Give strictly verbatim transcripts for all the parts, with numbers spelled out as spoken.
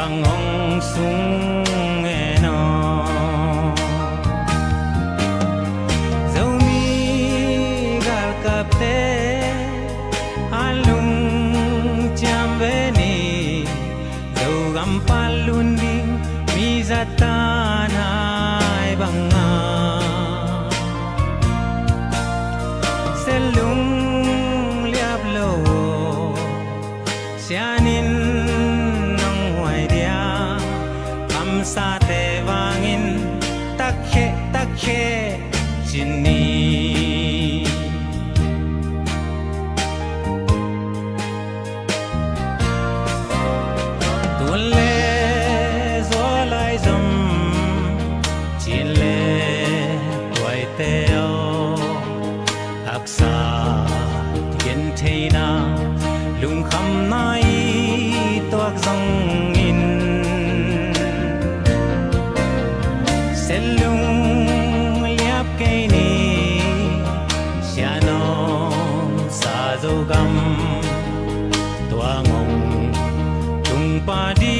Bang hong sung en aw. Zomi galkapte a lungciam ve ni. Zogam pan lun ding mi zatan hai banga se lung liap lo aw. Sianin nong huai dia, kamsate vangin takkhe takkhe cin ni. Tun le zualai zom, cin le tuaite aw. Haksa gentheina, lungkhamna i tuak zongin, se lung liap kei ni. Sianawm sa Zogam, tua ngong tungpa di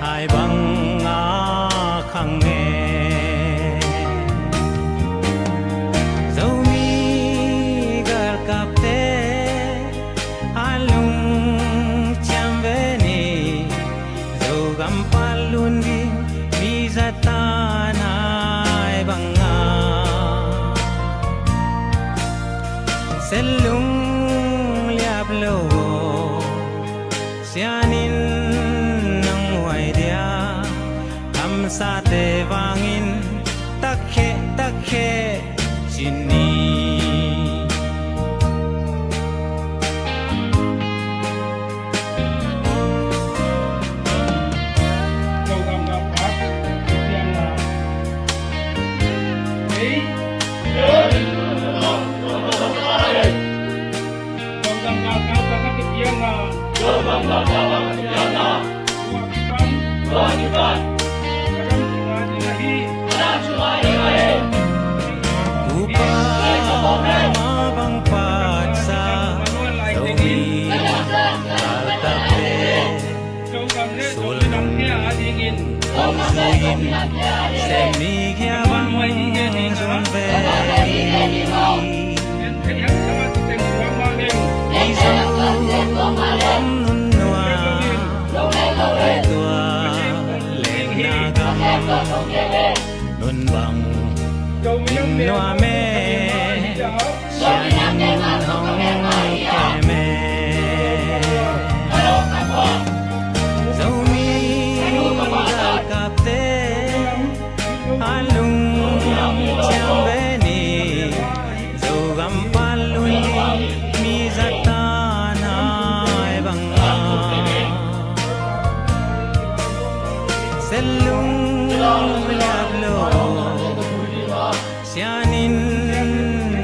hai banga khang e. Zomi galkapte a lungciam ve ni. Zogam pan lun ding mi zatan hai banga se lung liap lo aw. Sianin nong huai dia, kamsate vangin takkhe takkhe cin ni. Upa ma bang patsa, Zomi galkapte sulung hong zuin, semi kia bang zun ve. Mizo om nun nua, tua lengna gam nun bang in nua me. Sianin hong kem e. Zomi galkapte a lungciam ve ni. Zogam pan lun ding mi zatan hai banga se lung liap lo aw. Sianin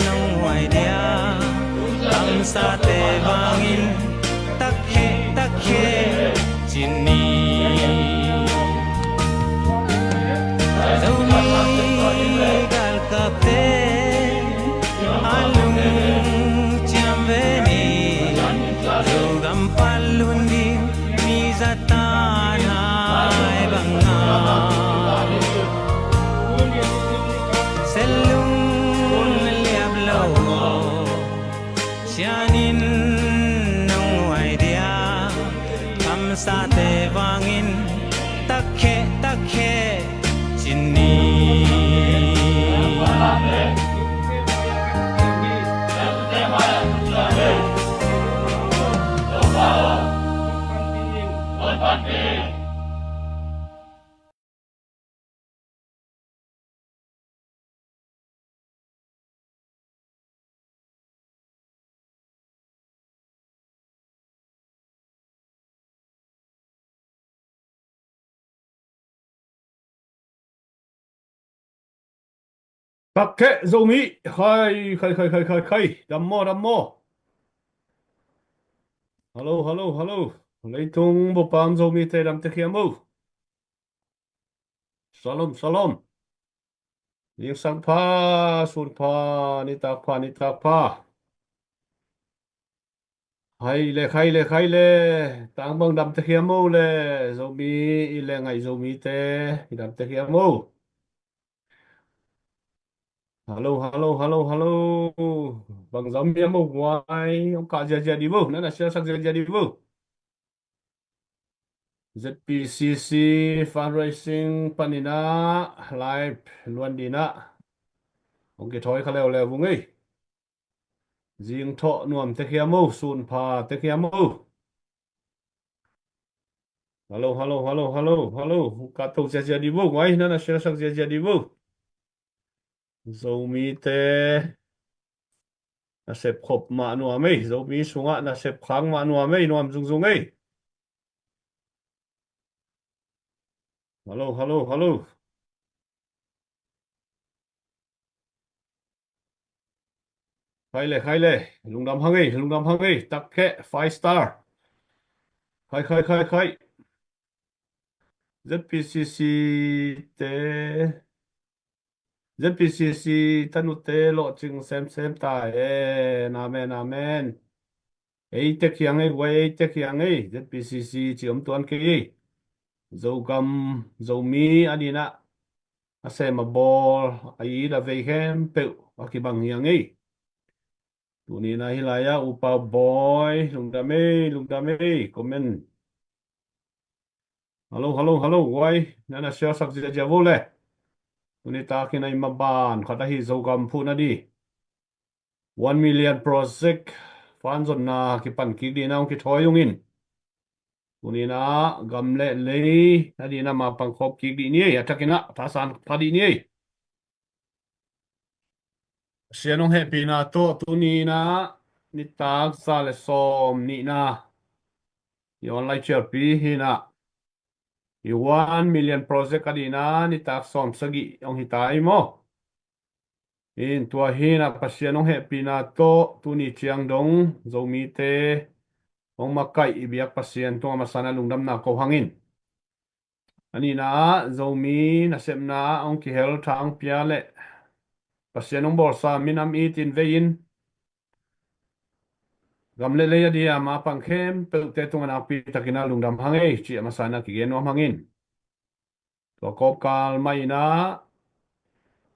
nong huai dia, kamsate vangin takkhe takkhe cin ni. Zomi galkapte a lungciam ve ni. Zogam pan lun ding mi zatan hai banga se lung liap lo aw. Sianin nong huai dia, kamsate vangin takkhe takkhe cin ni. Takkhe Zomi, khai, khai, khai, khai, khai, khai. Dam maw, dam maw. Hello, hello, hello. Leitung bup a om Zomite dam te khia maw. Shalom, shalom. Zingsang pha, sun pha, nitak pha, nitak pha. Khai le, khai le, khai le. Tang bang dam te hiam o le. Zomi i le ngai Zomi te. I dam te hiam o. Hello, hello, hello, hello. Bang zam hiam o guai. Ong kah ziazia di bo. Nana siasak ziazia di bo. Z P C C fundraising panin ah live luan ding ah hong kithawi kha leuleu vung ei. Zing thawh nuam tek hiam o, sun pha tek hiam o. Hello, hello, hello, hello, hello. Ka to ziazia di vo, ngai nana share sak ziazia di vo. Zomi te nasep khop mah nuam ei, Zomi sungah nasep khang mah nuam ei, nuam zungzung ei. Hello, hello, hello. Khai le, khai le. Lungdam hang ei, lungdam hang ei. Tak kheh, five star. Khai, khai, khai, khai. Z P C C te, Z P C C tanu te lawhcing semsem ta hen. Amen, amen. Ei tek hiang ei, guai ei tek hiang ei. Z P C C ci om tuan kei ei. Zogam, Zomi a ding ah a sem a bawl, a it a vei khempeuh a kibang hiang ei. Tuni in ah hih lai-ah Upa Bawi, lungdam ei, lungdam ei, comment. Hello, hello, hello, guai, nana share sak ziazia vo le. Tuni takin ah i maban khat ahi Zogam phuhna di One Million Project fund zonna kipan kik ding ah hong kithawi ung in. Tuni in ah gam le lei a ding ah mapang khawm kik ding ni ei, a thakin ah thasan pha ding ni ei. Pasian hong hehpihna tawh tuni in ah nitak za le sawm nihna i online cialpi hi in ah, i One Million Project a ding ah nitak sawm sagih hong hi ta ei maw. In tua hi in ah Pasian hong hehpihna tawh tuni ciang dong Zomite hong makaih i biak Pasian tungah masa in ah lungdamna ko hang in. A nihna ah Zomi nasepna ah hong kihel tha hong pia le Pasian hong bawlsa minam it in vei in gam le lei a ding ah mapang khempeuhte tungah nakpi takin ah lungdam hang ei cih a masa in ah kigen nuam hang in. Tua kawmkal mah in ah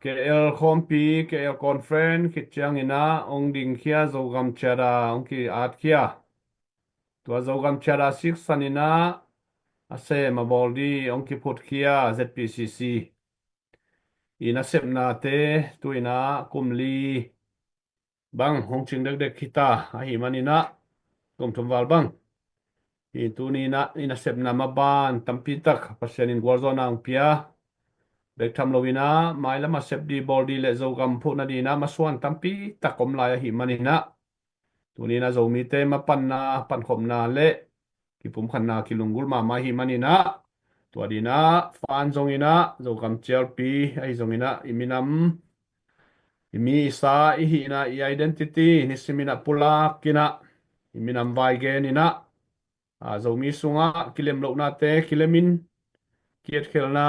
K L khawmpi, K L conference khit ciangin ah hong dingkhia, Zogam Charter hong ki-atkhia. Tua Zogam Charter siksan in ah a sem a bawl di hong kiphutkhia Z P C C i nasepnate tu in ah kum li bang hong cing dekdek hi ta ahih manin ah, kum thum val bang. Hi tuni in ah i nasepna maban tampi tak Pasian in gualzawhna hong pia. Bek tham lo in ah mailam a sep di bawl di le Zogam phuhna ding ah masuan tampi tak om lai ahih manin ah, tuni in ah Zomite mapanna, pankhopna le kipumkhatna kilunggulh mahmah ahih manin ah, tua ding ah fund zongin ah Zogam cialpi ahi zongin ah i minam, i mi i sa i hihna, i identity nisimin ah pulak in ah i minam vai gen in ah, a, Zomi sungah kilem lohnate kilem in, kietkhelna,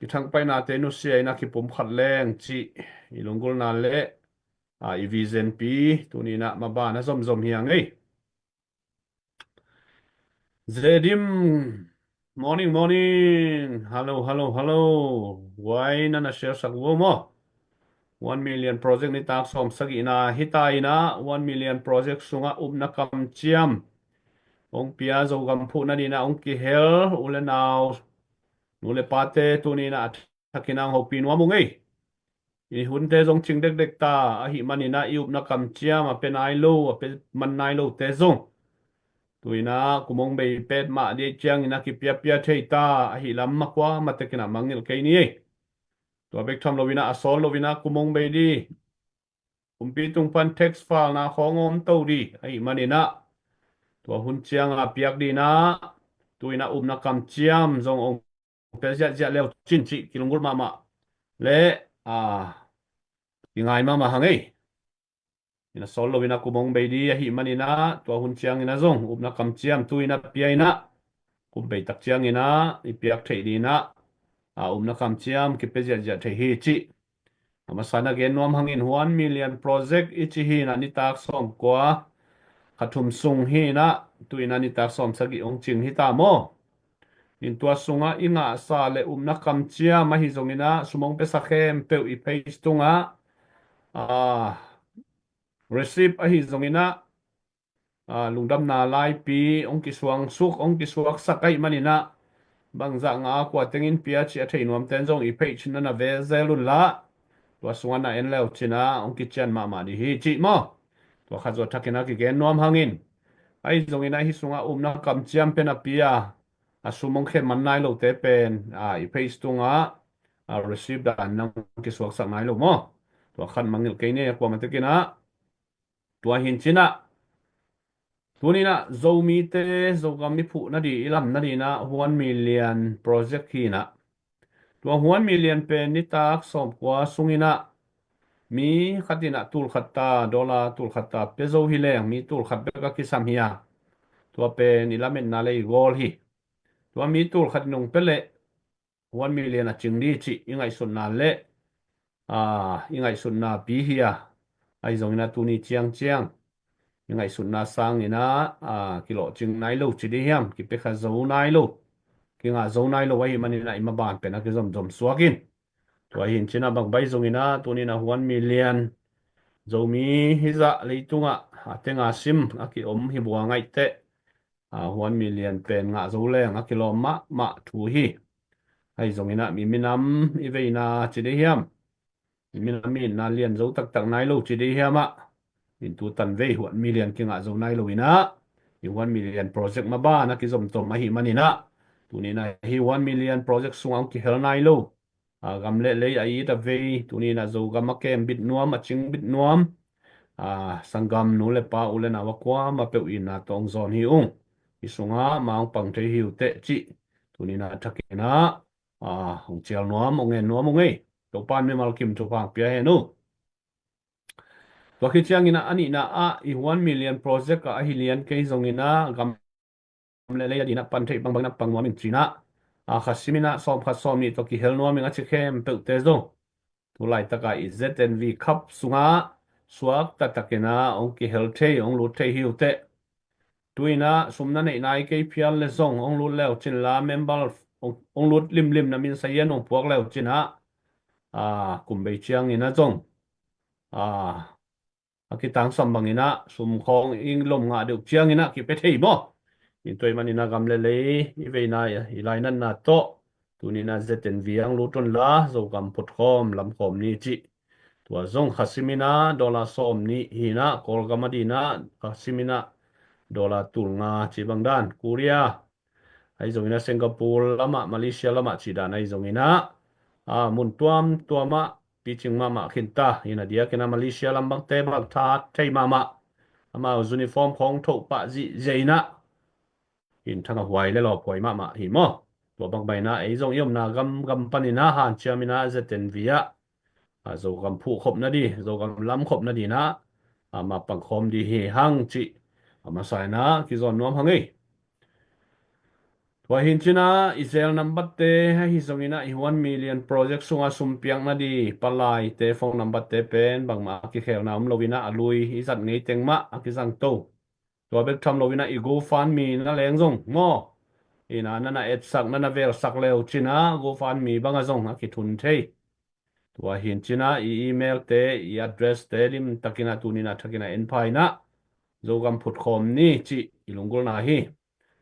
kithangpainate nusia in ah kipumkhat leng cih i lunggulhna le, a, i vision pi tuni in ah maban a zomzom hi hang ei. Zedim, morning, morning. Hello, hello, hello. Guai nana share sak vo maw. One Million Project nitak sawm sagihna hi ta in ah, One Million Project sungah upna kamciam hong pia, Zogam phuhna ding ah hong kihel u le nau, nu le pate tuni in ah a thakin ah hong hopih nuam ung ei. I hunte zong cing dekdek ta ahih manin ah i upna kamciam a pia nai lo, a pia man nai lote zong tu in ah kum hong bei pet mah ding ciangin ah kipiapia thei ta ahih lam mah kuamah tekin ah mangngilh kei ni ei. Tua bek tham lo in ah a sawl lo in ah kum hong bei di, kumpi tung pan tax file-na khawng om to di ahih manin ah, tua hun ciang a piak ding ah tu in ah upna kamciam zong hong pia ziahziah leu cin cih kilunggulh mahmah le, a, kingai mahmah hang ei. In ah sawl lo in ah kum hong bei di ahih manin ah tua hun ciangin ah zong upna kamciam tu in ah pia in ah, kum bei tak ciangin ah i piak theih ding ah, a, upna kamciam kipia ziahziah thei hi cih a masa in ah gen nuam hang in. One Million Project i cih hi in ah nitak sawmkua kha thum sung hi inah, tu inah nitak sawm sagih hong cing hi ta maw? In tua sungah i ngahsa le upna kamciam ahi zong inah sum hong piasa khempeuh i page tungah, ah, receive ahi zong inah, ah, lungdamna laipi hong kisuangsuk, hong kisuaksak ahih man inah, bangzah ngah a kua teng in pia cih a thei nuamte in zong i page na na ve zel unla, tua sungah na en le uh cin ah hong kician mahmah dih hi cih maw? Tua khat zawh thak inah kigen nuam hang in. Ahi zong inah hih sungah upna kamciam pen a pia, a sum hong khe man nai lote pen, ah, i page tungah, ah, receive dan nang kisuaksak nai lo maw? Tua khat mangngilh kei ni a, kuamah tek inah. Tua hi in cin ah, tuni inah Zomite, Zogam i phuh nading, i lam nading inah One Million Project hi inah. Tua One Million pen nitak sawmkua sung inah mi khat inah tul khat ta, dollar tul khat ta pia zo hi leng, mi tul khat bek a kisam hi a, tua pen i lametna le i gawl hi. Tua mi tul khat in hong pia leh One Million a cing dih cih i ngaihsutna le, ah, i ngaihsutna pi hi a, ahi zong inah tuni ciangciang i ngaihsutna sang inah, ah, kilawhcing nai lo ci dih hiam, kipia kha zo nai lo, kingah zo nai lo ahih man inah i maban pen a kizomzom suak in. Tua hi in cin ah bang baih zong inah tuni inah One Million Zomi hizah leitungah a tenga sim a kiom hi bua ngaih teh, ah, One Million pen ngah zo leng a kilawm mahmah thu hi. Ahi zong inah mi minam i veina ci dih hiam, mi minam i itna lian zo taktak nai lo ci dih hiam ah, in tu tan vei One Million kingah zo nai lo inah, i One Million Project maban a kizomtom ahih man inah, tuni inah hih One Million Project sungah hong kihel nai lo, ah, gam le lei a it a vei, tuni inah Zogam a kem bit nuam, a cing bit nuam, ah, sanggam nu le pa, u le nau a kuamah peuh itna tawh hong zawn hi ung. Hih sungah ma hong pang thei hi uh teh cih tuni inah thak inah, ah, hong cial nuam, hong ngen nuam ung ei. Topa'n mimal kim thupha pia hen uh. Tua khit ciang inah a nihna ah i One Million Project ah ahi lian kei zong inah gam le lei a ding inah pan theih bangbang inah pang nuam in cin ah, ah, kha sim inah sawm khat sawm nih tawh kihel nuam ing a ci khempeuhte zong, tu laitak a i Z N V Cup sungah suak taktak inah hong kihel thei, hong lut thei hi uh teh. Tu inah sum na neih nai kei phial le zong hong lut le uh cin la, member hong, hong lut limlim, na min sazian hong puak le uh cin ah, ah, kum bei ciang inah zong, ah, a kitangsam bang inah sum khawng i lom ngah deuh ciang inah kipia thei maw? In tua ahih man inah gam le lei i veina, i lainatna tawh tuni inah Z N V ah hong lut unla, Zogam phutkhawm lamkhawm ni cih. Tua zong kha sim inah dollar sawm nih hi inah, Kawlgam a ding inah kha sim inah dollar tul nga cih bang dan, Korea, ahi zong inah Singapore lamah, Malaysia lamah cih dan ahi zong inah, ah, mun tuamtuam ah picing mahmah khin ta. Hi inah a diak inah Malaysia lam bangte bang thahat thei mahmah, amau uniform khawng thoh pah zihziah inah, in thang a huai le lawphuai mahmah hi maw? Tua bang baih inah ei zong i omna gamgam pan inah hanciam inah Z N V ah, ah, Zogam phuh khop nading, Zogam lam khop nading inah, ah, ma pang khawm dih hi hang cih a masa inah kizawn nuam hang ei. Tua hi in cin ah i zel nambatte ahi zong inah i One Million Project sungah sum piak nading, palaite, phone nambatte pen bangmah a kikhelna om lo inah a lui i zat ngei teng mah a kizang to. Tua bek tham lo inah i GoFundMe na leng zong maw, inah na na etsak, na na velsak le uh cin ah GoFundMe bang ah zong a kithun thei. Tua hi in cin ah i email te, i address te limtak inah tuni inah thak inah en pha inah, Zogam phutkhawm ni cih i lunggulhna hi.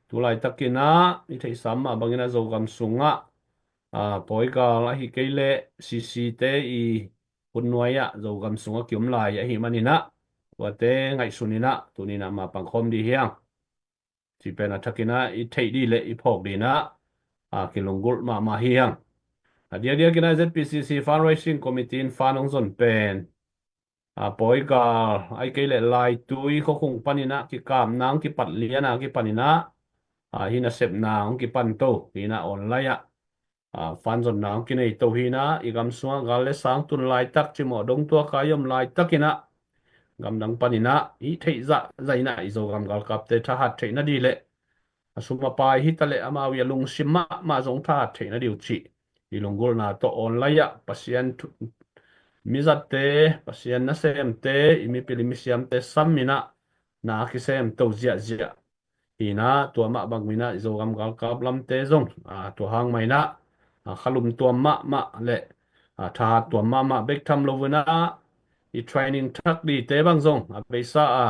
Tu laitak inah i theihsa mah bang inah Zogam sungah, ah, pawigal ahi kei leh C C te i hun nuai ah Zogam sungah kiom lai ahih man inah, tuate ngaihsun inah tuni inah ma pang khawm dih hi hang. Cih pen a thak inah i theih ding le i phawk ding inah, ah, kilunggulh mahmah hi hang. A diakdiak inah Z P C C Fundraising Committee in fund hong zon pen, ah, pawigal ahi kei leh laitui khuakhung pan inah kikapna hong kipat lian a kipan inah, ah, hi nasepna hong kipan to hi inah online ah, ah, fund zonna hong kinei to hi inah, i gam sungah gal le sang tun laitak, cimawh dongtuak a i om laitak inah, gamdang pan inah i theih zahzah inah i Zogam galkapte thahat theih nading le a sum a pai hi ta leh amau i a lungsim mahmah zong thahat theih nading uh cih i lunggulhna tawh online ah Pasian thu, mizatte, Pasian nasemte, i mipil i misiamte sam inah, na a kisem to ziahziah. Hi inah tua mah bang inah Zogam galkap lamte zong, a, tua hang mah inah, a, khalum tuam mahmah le, a, thahat tuam mahmah bek tham lo inah i training thak dite bang zong, a, beisa a,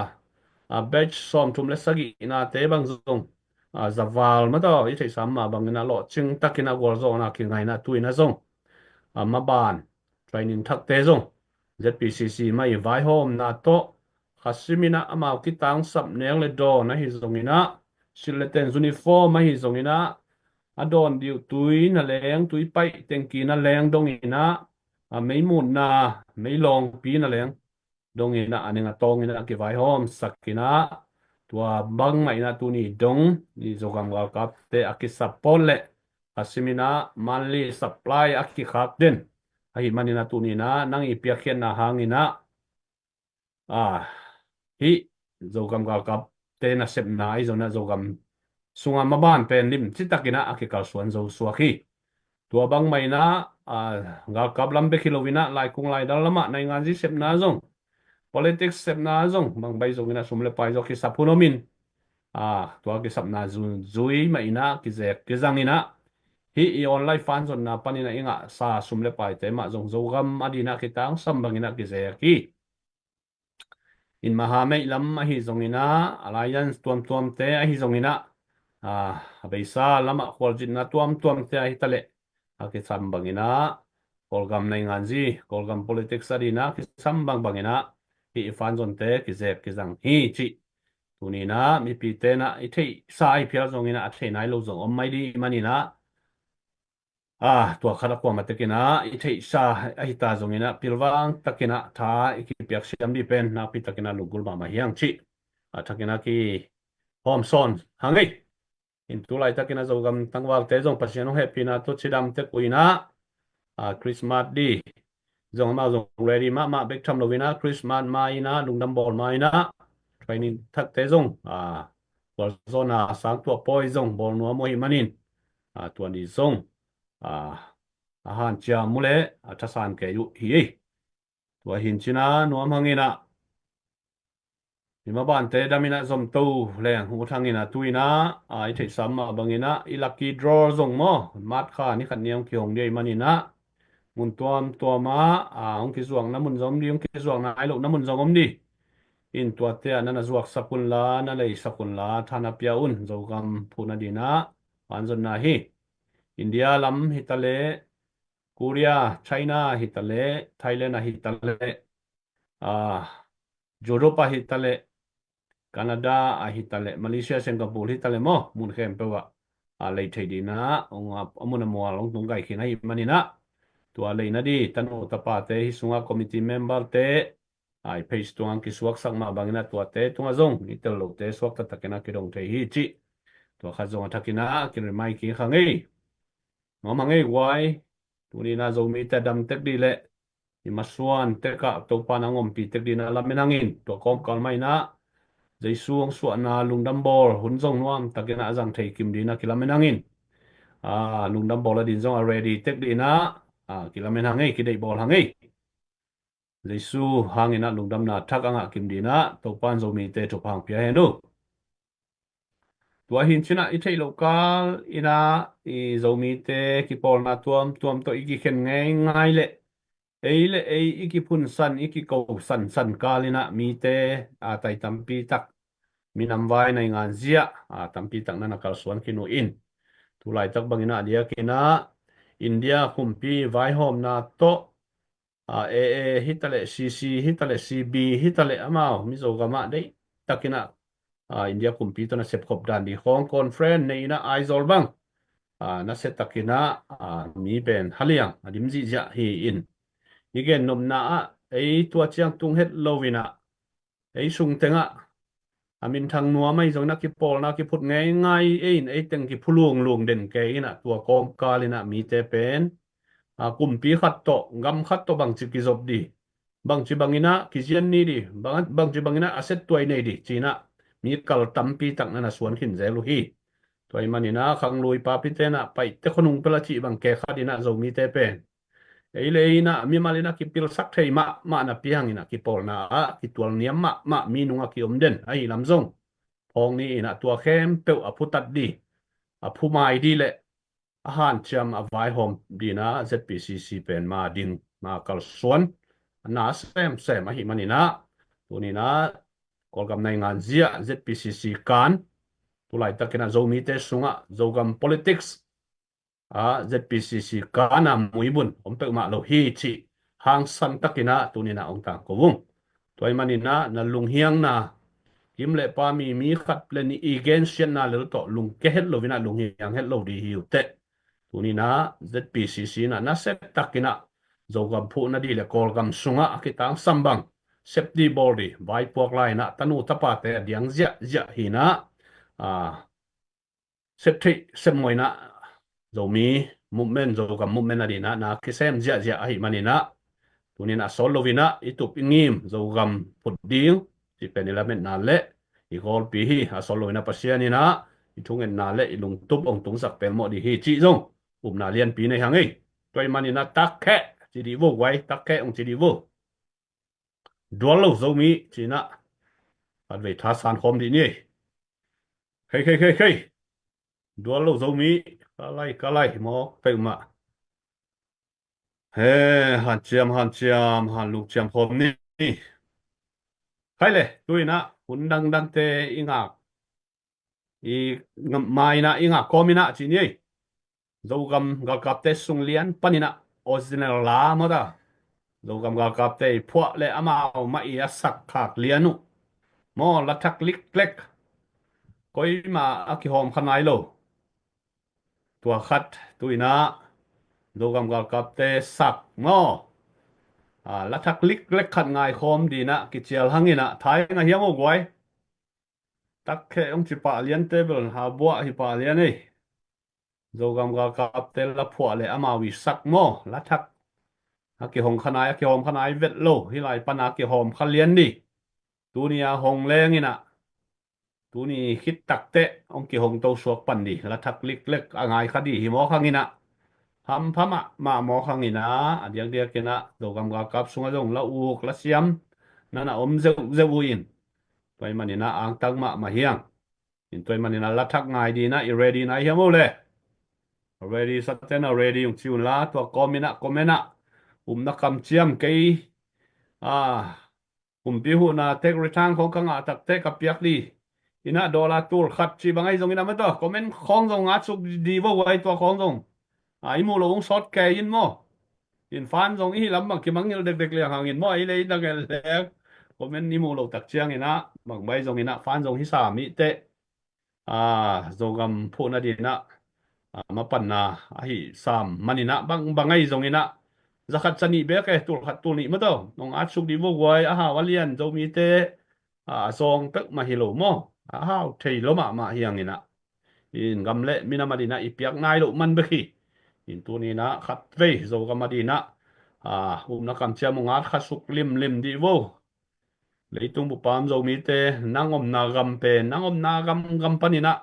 a, batch sawmthum le sagihnate bang zong, a, zaval mataw i theihsa mah bang inah lawhcing tak inah gualzawhna kingai inah tu inah zong, a, maban training thakte zong Z P C C mah i vaihawmna tawh khasim inah amau kitangsap neng le dawn ahi zong inah, silh le ten uniform ahi zong inah, a dawn dih uh tui na leng, tui paih tengki na leng dong inah, a meimutna, meilawngpi na leng dong inah, a ning a tawng inah a kivaihawmsak inah, tua bang mah inah tuni dong i Zogam galkapte a kisupport le khasim inah monthly supply a kikhak den ahi man inah tuni inah nang i piakkhiatna hang inah, a, hih Zogam galkapte nasepna ahi zong inah Zogam sunga maban pen limci tak inah a kikalsuan zo suak hi. Tua bang mah inah, a, galkap lam bek hi lo inah laikung laidal lamah nainganzi sepna zong, politics sepna zong, bang bai zong inah sum le pai zong kisap hun om in, a, tua kisapna zu-, zui mah inah kizek kizang inah, hih i online fan zonna pan inah i ngahsa sum le paite mah zong Zogam a dinah kitangsam bang inah kizek hi. In maha meih lam ahi zong inah, alliance tuamtuamte ahi zong inah, a, a beisa lamah khualzinna tuamtuamte ahi taleh, a kisam bang inah, Kawlgam nainganzi, Kawlgam politics a dinah kisam bangbang inah, hih i fan zonte kizek kizang hi cih tuni inah mipite inah i theihsa i phial zong inah a thei nai lo zong om mai dih man inah, a, tua khat a kuamah tek inah i theihsa ahi ta zong inah pilvang tak inah tha i kipiak siam dih pen nakpi tak inah lunggulh mahmah hi hang cih a thak inah kihawmsawn hang ei. In tu laitak inah Zogam tangvalte zong Pasian hong hehpihna tawh cidam tek uh inah, a, Christmas dih zong amau zong ready mahmah bek tham lo inah Christmas ma inah lungdam bawl ma inah training thakte zong, a, gualzawhna sang tuah pawi zong bawl nuam uh ahih manin, a, tua ni zong, a, a hanciam uh le a thasan kei uh hi ei. Tua hi in cin ah nuam hang inah i mabante dam inah zomto leng ut hang inah tu inah, a, i theihsa mah bang inah i lucky draw zong maw, March kha ni khat ni hong kihong dih ahih man inah mun tuamtuam ah, a, hong kizuakna mun zong om dih, hong kizuak nai lohna mun zong om dih. In tuate ah na na zuaksak un la, na leisak un la, tha na pia un. Zogam phuhna dinah vanzonna hi. India lam hi taleh, Korea, China hi taleh, Thailand ah hi taleh, a, Europe ah hi taleh, Canada ah hi taleh, Malaysia, Singapore hi taleh maw, mun khempeuh ah, a, lei thei dinah hong, a, a mun a mual hong tung gaih khin ahih man inah, tua leina dih tanu tapate, hih sungah committee member te, a, i page tungah kisuaksak mah bang inah tuate tungah zong i tel lote suak taktak inah kidong thei hi cih tua khat zong a thak inah ki remind kik hang ei. Nuam hang ei guai. Tuni inah Zomite a dam tek dih leh i masuan tek ah Topa in hong ompih tek dih inah lamen hang in, tua kawmkal mah inah Jesu hong suahna lungdam bawl hun zong nuam tak inah a zang thei kim dih inah kilamen hang in, a, lungdam bawl a din zong a ready tek dih inah, a, kilamen hang ei, kideih bawl hang ei. Jesu hang inah lungdamna thak a ngah kim dih inah Topa in Zomite thupha hong pia hen uh. Tua hi in cin ah i theih loh kal inah i Zomite kipawlna tuamtuam tawh i kikhen ngeingai leh ei le ei i kiphunsan, i kiko sansan kal inah mite, a, tai tampi tak, minam vai nainganzi ah, a, tampi tak na na kalsuan khin uh in, tu laitak bang inah a diak inah India kumpi vaihawmna tawh, a, A A hi taleh, C C hi taleh, C B hi taleh, amau Mizo gam ah deih tak inah, a, India kumpi tawh na sepkhop dan dih khawng conference nei inah Aizawl bang, a, nasia tak inah, a, mi pen haliang a dim zihziah hi in, i gennopna ah ei tua ciang tung het lo inah ei sung teng ah a minthang nuam ahi zong inah kipawlna kiphut ngeingai ei in, ei teng kiphu lunglung den kei inah tua kawmkal inah mite pen, a, kumpi khat tawh, gam khat tawh bangci kizop dih, bangci bang inah kizian ni dih, bang, bangci bang inah a set tuai nei dih ci inah mi kal tampi tak na na suan khin zel uh hi. Tua ahih man inah khanglui papite inah Paite khuanung pel a cih bang kei khat inah Zomite pen Ei le ei in ah mimal in ah kipilsak thei mahmah napi hangin ah kipawlna ah kitual niam mahmah mi nung ah kiom den ahi lam zong phawng ni in ah tua khempeuh a phutat di, a phumai di le a hanciam a vaihawm dina Z P C C pen ma ding ma kalsuan a na semsem ahi maninah tuninah Kawlgam naingan ziah Z P C C kan tulaitakinah Zomite sungah Zogam politics a Z P C C kana muibun om peuhmah lo hi cih hangsan takinah tuninah ong tangko vung. Tua ih maninah na lunghiangna kim le pa mi mi khat le nih i gensiatna lel tawh lungke het loinah lunghiang het lo di hi uh teh. Tuninah Z P C C inah na sep takinah Zogam phuhna di le Kawlgam sungah a kitangsam bang sep di bawl di vaipuak lai inah tanu tapate a diang ziahziah hinah a sep theih sep mawinah Zomi movement, Zogam movement a dinah na kisem ziahziah ahi maninah tunin a sawt loinah i tup i ngim Zogam phut ding cih pen i lametna le i kawlpi hi. A sawt loinah Pasian inah i thungetna le i lungtup ong tungsak pelmawh di hi cih zong upna lianpi nei hang ei. Tua ih maninah takkheh ci di vo guai, takkheh ong ci di vo. Dual lo Zomi cinah khatvei thasan khawm dih ni ei. Khei khei khei khei. Dual lo Zomi ka lai ka lai maw peuhmah. He, hanciam hanciam hanluk ciam khawm ni. Khai le tuinah hun dangdangte i ngak i mainah i ngak kawminah ci ni ei. Zogam galkapte sung lian paninah original la mawta Zogam galkapte i phuah le amau mah i a sak khak lian uh maw lathak liklek koima a kihawm kha nai lo. Tua khat tuinah Zogam galkapte sak maw a lathak liklek khat ngaikhawm dinah kicial hanginah thai nga hiam aw guai. Takkheh ong ci pah liante bel ha buah hi pah lian ei. Zogam galkapte la phuah le amau i sak maw lathak a kihong khanai a kihawm khanai vet lo hi lai pana kihawm kha lian ni. Tuni a hong lenginah tuni khit takteh ong kihong to suak pan di lathak liklek a ngai kha di hi mawk hanginah hampha mahmah mawk hanginah a diakdiakinah Zogam galkap sungah zong la uk la siam nana om zeuhzeuh uh in tua ih maninah angtang mahmah hiang. In tua ih maninah lathak ngai dinah i ready nai hiam o le. Ready saten a ready ung ci unla tua kawminah komenah upna kamciam kei a kumpi huhna tek return khawng ka ngah takte ka piak di. Inah dollar tul khat cih bang ahi zongin a mataw comment khawng zong ngat suk di vo guai tua khawng zong a i muh lo ung sawt kei in maw. In fan zong i hi lam bang kimangngilh dekdek liang hangin maw ei le i dangel leng comment i muh lo tak cianginah bang bai zonginah fan zong hi sam ihteh. A, Zogam phuhna dinah a mapanna ahi sam maninah bang bang ahi zonginah zakhat canih bek e tul khat tul nih mataw nong atsuk di vo guai a hau a lian Zomite a zawng pek mah hi lo maw a hau thei lo mahmah hianginah in gam le minam a dinah i piak nai loh man bek hi. In tuninah khatvei Zogam a dinah a upna kamciam ung at kha suk limlim dih vo. Leitung bup a om Zomite nang omna gam pen nang omna gam gam paninah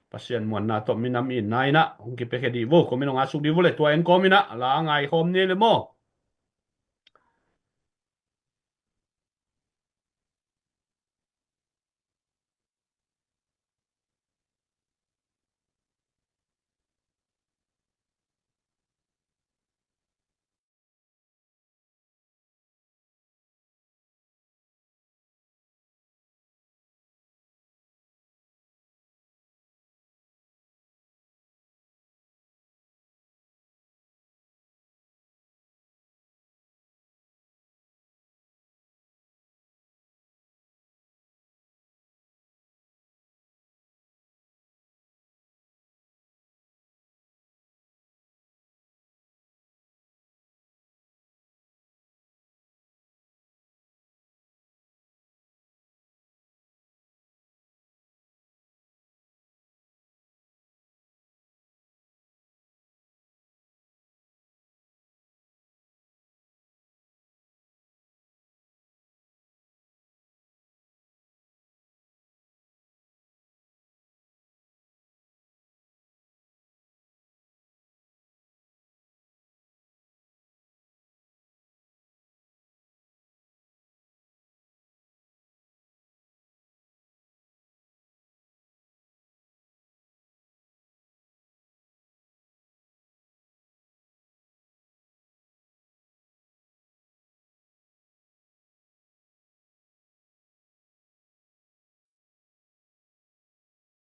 Pasian muanna tawh minam itna inah hong kipiakhia dih vo. Komin hong atsuk dih vo le tua en kawminah la ngaikhawm ni le maw.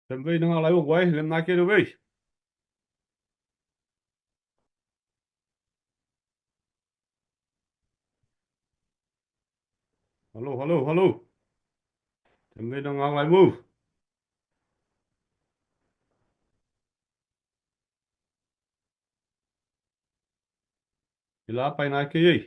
Tem vei na ngak lai uh guai, lem nai kei lo vei. Hallo, hallo, hallo. Tem vei na ngak lai mu. Ila pai nai kei ei.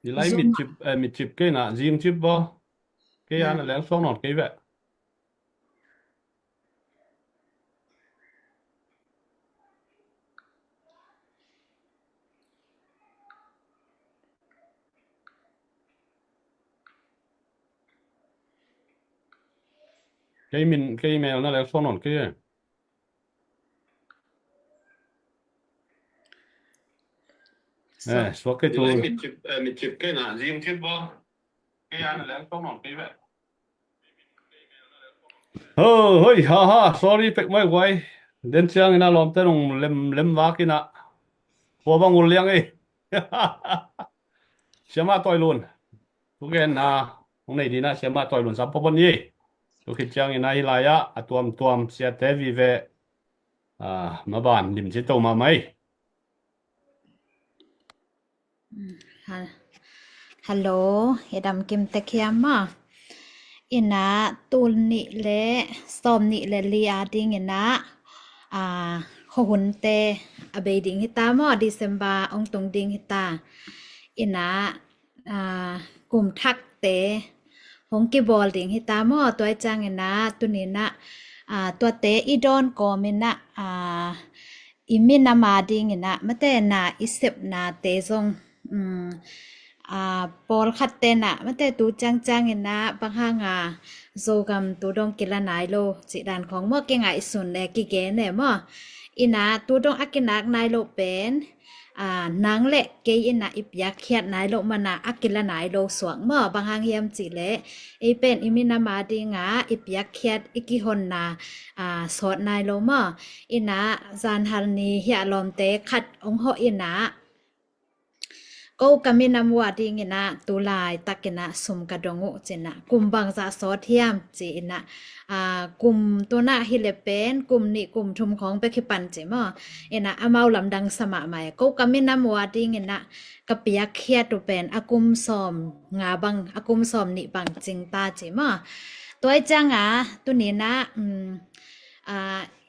Nilai Zoom mit ah. Cip, eh, mit cip kei na, zing cip bo. Kei a na leng suak nawn kei ve. Kei min, kei mel na leng suak nawn kei ve. Eh, suak kei tu. Nilai mit cip, eh, mit cip kei na, zing cip bo. Kei a na leng suak nawn kei ve. Ho, hoi, ha, ha, sorry pek mai guai. Den ciang ina lawmte nung lem, lem vak ina. Khua bang ul liang ei. Siama Toilun. Tu gen na, hong nei dina Siama Toilun sam popon ni. Tu khit ciang ina hi lai a, a tuam tuam siate vive. Ah, maban lim ci to ma mai. Mm, ha-, hello, i dam kim tek hiam maw? Ina tul nih le sawm nih le li a ding ina, a, khuahunte a bei ding hita maw, December ong tung ding hita. Ina, a, kum thakte hong kibawl ding hita maw, tua i ciang ina, tuni ina, a, tuate i dawn kawm ina, a, i minam a ding ina, mate na i sepnate zong, um, a, pawlkhatte na, mate tu ciangciang ina, bang hanga Zogam tu dong kila nai lo, cih dan khong maw, kingaihsun le kigen e maw. Ina tu dong a kinak nai lo pen, a, nang le kei ina i piakkhiat nai lo mana a kila nai lo suak maw, bang hang hiam cih le, ei pen i minam a dinga i piakkhiat i kihonna, a, sawt nai lo maw. Ina zanhal ni hiah lawmte khat ong hawh ina, ko ka minam uh a ding ina tulai tak ina sum ka dong uh ci ina, kum bangzah sawt hiam ci ina, a, kum tuna hi le pen kum nih kum thum khawng bek hi pan ci maw. Ina amau lamdang sa mahmah e, ko ka minam uh a ding ina ka piakkhiat uh pen a kum sawm nga bang, a kum sawm nih bang cing ta ci maw. Tua i cianga tuni ina, um, a,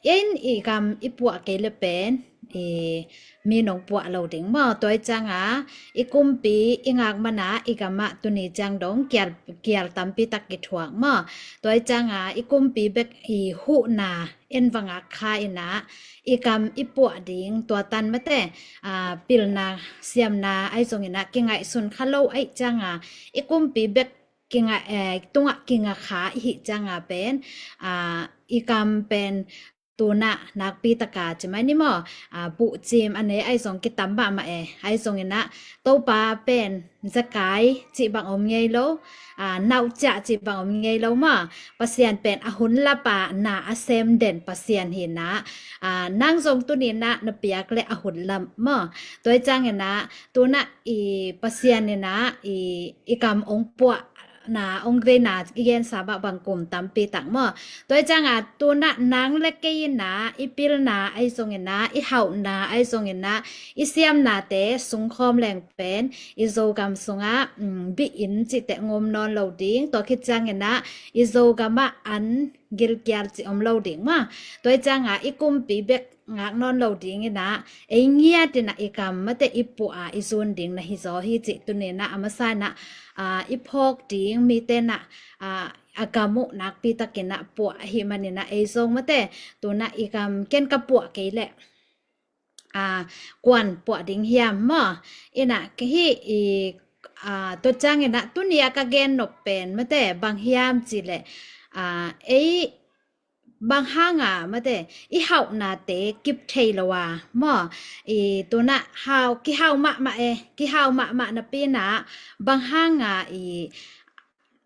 in i gam i puah kei le pen i mi nong puah lo ding maw. Tua i cianga i kumpi i ngak mana i gamah tuni ciang dong kial, kial tampi tak kithuak maw. Tua i cianga i kumpi bek i huhna en vangak kha ina i gam i puah ding tua tan mate, a, pilna siamna ai zong ina kingaihsun kha lo ai cianga i kumpi bek kinga, eh, tungah kinga kha i hih cianga pen, a, i gam pen tuna nakpi taka ci mai ni maw, a, buhcim a nei ai zong kitam mahmah e, ai zong ina Topa pen zakai cih bang om ngei lo, a, nauhciah cih bang om ngei lo maw. Pasian pen a hun lapa na a sem den Pasian hi ina, a, nang zong tuni ina na piak le a hun lam maw. Tua i ciang ina tuna i Pasian ina i, i gam ong puah na ong veina i gensa mah bang kum tampi tak maw. Tua i cianga tuna nang le kei ina i pilna ai zong ina i hauhna ai zong ina i siamnate sungkhawm leng pen i Zogam sunga, um, bihin cihte ngom nawn lo ding. Tua khit ciang ina i Zogam ah an gilkial cih om lo ding maw. Tua i cianga i kumpi bek ngak nawn lo ding ina ei ngiat ina i gam mate i puah a i zun ding na hi zaw hi cih tuni ina a masa ina, a, i phawk ding mite ina, a, a gam uh nakpi tak ina puah ahi man ina ei zong mate tuna i gam ken ka puah kei le, a, kuan puah ding hiam maw. Ina ka hi i, a, tua ciang ina tuni a ka gen nop pen mate bang hiam cih le, a, ei bang hanga mate i hauhnate kip thei lo a maw. I tuna hau, kihau mahmah e, kihau mahmah napi ina bang hanga i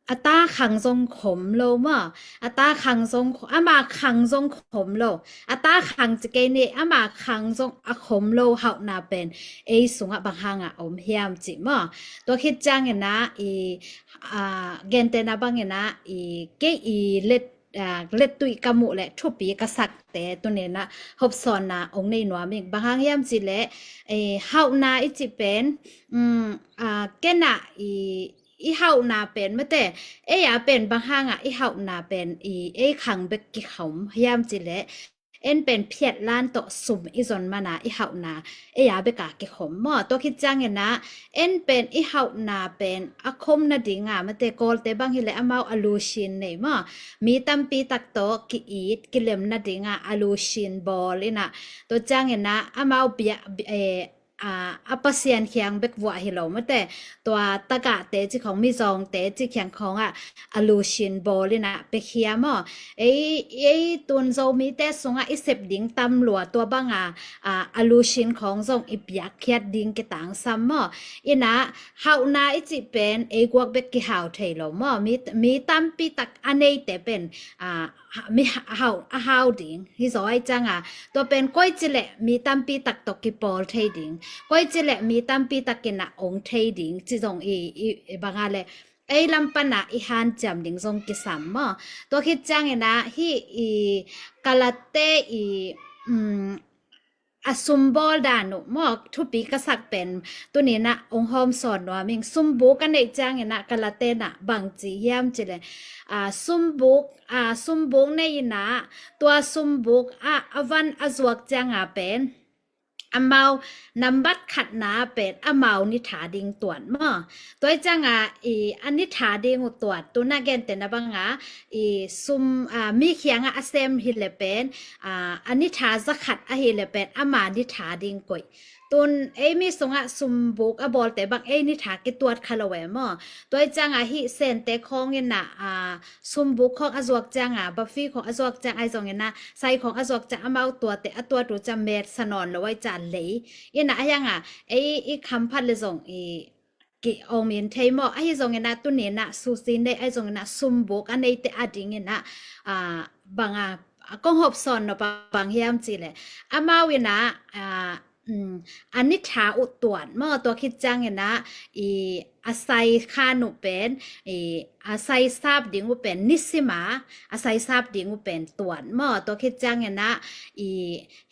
a ta khang zong khom lo maw. A ta khang zong kho-, ama khang zong khom lo. A ta khang ci kei ni, ama khang zong a khom lo hauhna pen ei sungah bang hanga om hiam cih maw. Tua khit ciang ina i, a, gentehna bang ina i kei i let a, lettuih ka muh le thupi ka sakte tuni ina hopsawnna ong nei nuam ing. Bang hang hiam cih le, e, hauhna i cih pen, um, a, ken a i, i hauhna pen mate, ei a pen bang hanga i hauhna pen i ei khang bek kikhom hiam cih le, En pen phiatlan tawh sum i zon mana i hauhna ei a beka kikhom maw. Tua khit ciangina en pen i hauhna pen a khom nadinga mate Kawlte bang hileh amau allusion nei maw. Mi tampi tak tawh ki-it kilem nadinga allusion bawl ina. Tua ciangina amau bia, bia, eh, a, a Pasian khiang bek vuah hi lo mate. Tua tagahte ci khong mizawngte ci khiang khongah allusion bawl ina pekhia maw. Ei, ei tun Zomite sungah i sep ding tam lua tua banga, a, allusion khong zong i piakkhiat ding kitangsam maw. Ina hauhna i cih pen ei guak bek kihau thei lo maw. Mi, mi tampi tak a neite pen, a, ha- mi ha- hau a hau ding hi zaw ai cianga tua pen koi cileh mi tampi tak tawh kipawl thei ding, koi cileh mi tampi takina ong thei ding ci zong i, i, i banga le ei lam pana i hanciam ding zong kisam maw. Tua khit ciangina hi i Kalate i, um, a sumbawl dan uh maw thupi ka sak pen tunina ong hawm sawn nuam ing. Sumbuk a neih ciangina Kalatena bangci hiam cileh, a, sumbuk, a, sumbuk neihina tua sumbuk a, a van a zuak cianga pen amau nambat khatna pen amau nitha ding tuat maw. Tua i cianga i a nitha ding uh tuat tuna gente na banga i sum, a, mi khianga a sem hileh pen, a, a nitha zakhat ahileh pen ama nitha ding koih. Tun ei mi sungah sumbuk a bawlte bang ei nitha kituat kha lo e maw. Tua i cianga hi sente khongina, a, sumbuk khong a zuak cianga bafi khong a zuak ciang ai zongina sai khong a zuak ciang amau tuate a tuat uh ciang met sa nawn lo ai ca lei. Ina a hianga ei i khamphat le zong i ki ong min thei maw. Ahi zongina tunina susi nei ai zongina sumbuk a neite a dingina, a, banga a kong hop sawn no pa bang hiam cileh amau ina, a, um, a nitha uh tuat maw. Tua khit ciangina i a sai khan uh pen i a sai sap ding uh pen nisima a sai sap ding uh pen tuat maw. Tua khit ciangina i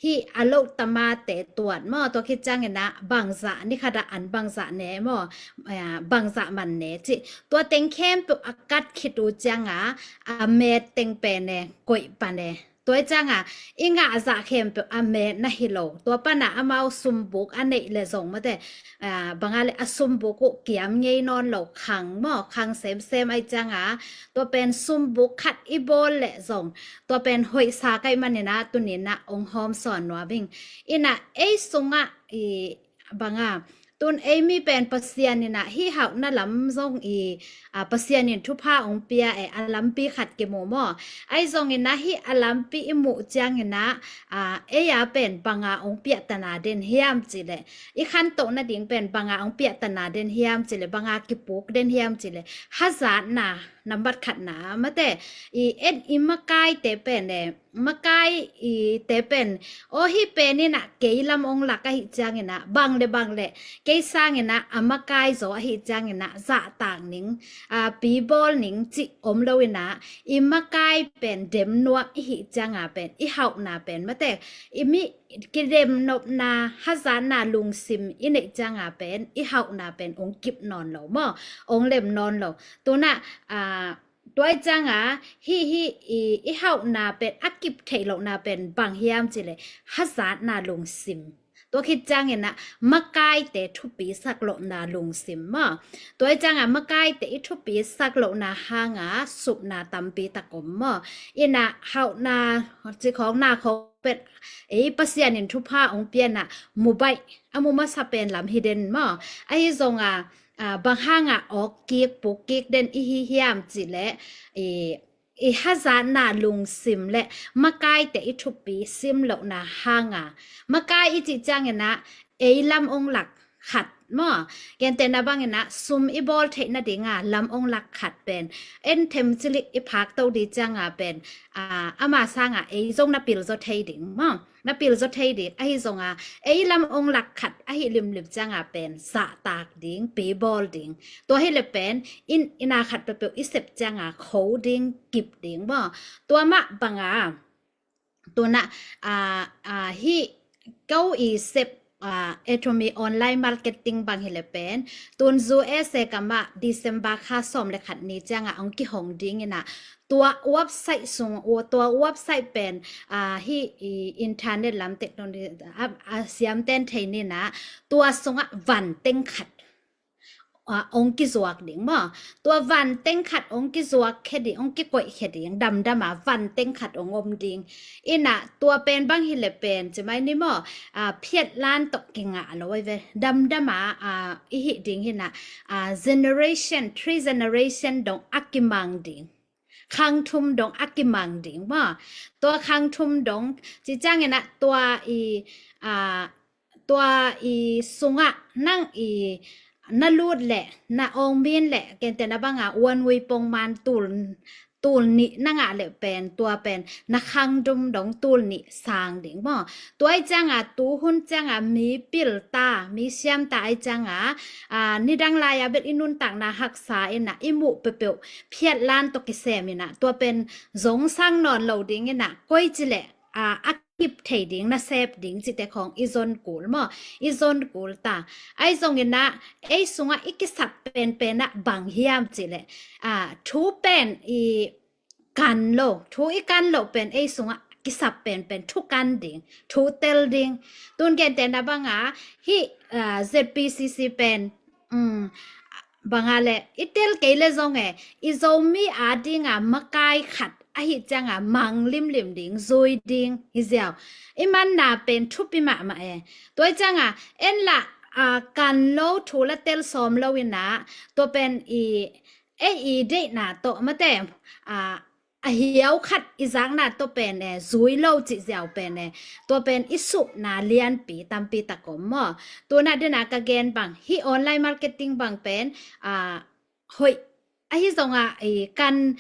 hi a lo tamate tuat maw. Tua khit ciangina bangza nikhada an bangza ne maw, a, bangza man ne ci. Tua teng khempeuh a kat khit uh cianga a met teng pen e koih pan e. Tua i cianga i ngah zah khempeuh a met na hi lo. Tua pana amau sumbuk a neih le zong mate, a, banga le a sumbuk uh kiam ngei nawn lo khang maw khang semsem ai cianga tua pen sumbuk khat i bawl le zong tua pen hoihsa kai manina tunina ong hawm sawn nuam ing. Ina ei sungah i banga tun ei mi pen Pasian ina hi hauhna lam zong i, a, Pasian in thupha ong pia e a lampi khat kimu maw. Ai zongina hi a lampi i muh ciangina, a, ei a pen banga ong piahtana den hiam cileh i khantoh nading pen banga ong piahtana den hiam cileh banga kipuk den hiam cileh hazatna nambat khatna mate i en i makaite pen e makai i te pen aw hi pen ina kei lam ong lak ahi ciangina bang le bang le kei sangina a makai zaw ahi ciangina zahtak ning, a, pibawl ning ci om lo ina i makai pen dem nuam ihi cianga pen i hauhna pen mate i mi kidem nopna hazatna lungsim i neih cianga pen i hauhna pen ong kip nawn lo maw ong lem nawn lo. Tuna, a, tua i cianga hi hi i, i hauhna pen a kip theih lohna pen bang hiam cileh hazatna lungsim. Tua khit ciangina makaite thupi sak lohna lungsim maw. Tua i cianga makaite i thupi sak lohna hanga supna tampi tak om maw. Ina hauhna ci khong na khong pen ei Pasian in thupha ong piana mubaih a mu masa pen lam hi den maw. Ahi zonga, a, bang hanga awk kik puk kik den ihi hiam cileh i, i hazatna lungsim le makaite i thupi sim lohna hanga makai i cih ciangina ei lam ong lak khat maw. Gentehna bangina sum i bawl theih nadinga lam ong lak khat pen en them cilik i phak to di cianga pen, a, ama sanga ei zong na pil zaw thei ding maw. Na pil zaw thei ding ahi zonga ei lam ong lak khat ahi limlim cianga pen zahtak ding pibawl ding. Tua hi le pen in ina khat peuhpeuh i sep cianga kho ding kip ding maw. Tua mah banga tuna, a, a, hi ko i sep Atomy online marketing bang hi le pen tun U S A kamah December kha sawm le khat ni ciangah hong kihong ding inah tua website sung, tua website pen hi internet lam technology a siamten thei ninah tua sungah van teng khat ong kizuak ding maw? Tua van teng khat ong kizuak khia ding, ong kikoih khia ding, damdama van teng khat ong om ding. Inah tua pen bang hi le pen cimai ni maw? Phiatlan tawh kingah lo ai ve. Damdama i hih ding hinah generation, three generation dong a kimang ding, khang thum dong a kimang ding maw? Tua khang thum dong ci cianginah tua i tua i sungah nang i na lut le na awngmin le kente na banga uanui pongman tul tul nih na ngah le pen tua pen na khang thum dong tul nih sang ding maw? Tua i cianga tuhun cianga mi pilta mi siamta ai cianga nidang lai-a bel i nuntakna haksa inah i muh peuhpeuh phiatlan tawh kisem inah tua pen zong sang nawn lo ding inah koi ci le a kip thei ding, na sep ding cite khong i zon kul maw? I zon kul ta. Ai zonginah ei sungah i kisap penpenah bang hiam ci le thu pen i kan lo, thu i kan lo pen ei sungah kisap penpen thu kan ding, thu tel ding. Tun kente na banga hi Z P C C pen banga le i tel kei le zong e i Zomi a dinga makai khat ahi cianga mang limlim ding, zui ding hi ziau. I manna pen thupi mahmah e. Tua i cianga en lah kan lo thu la tel sawm lo inah tua pen i ei i deihna tawh mate a hiau khat i zakna tawh pen e zui lo cih ziau pen e tua pen i suhna lianpi tampi takom maw? Tuna dena ka gen bang hi online marketing bang pen a hoih ahi zonga kan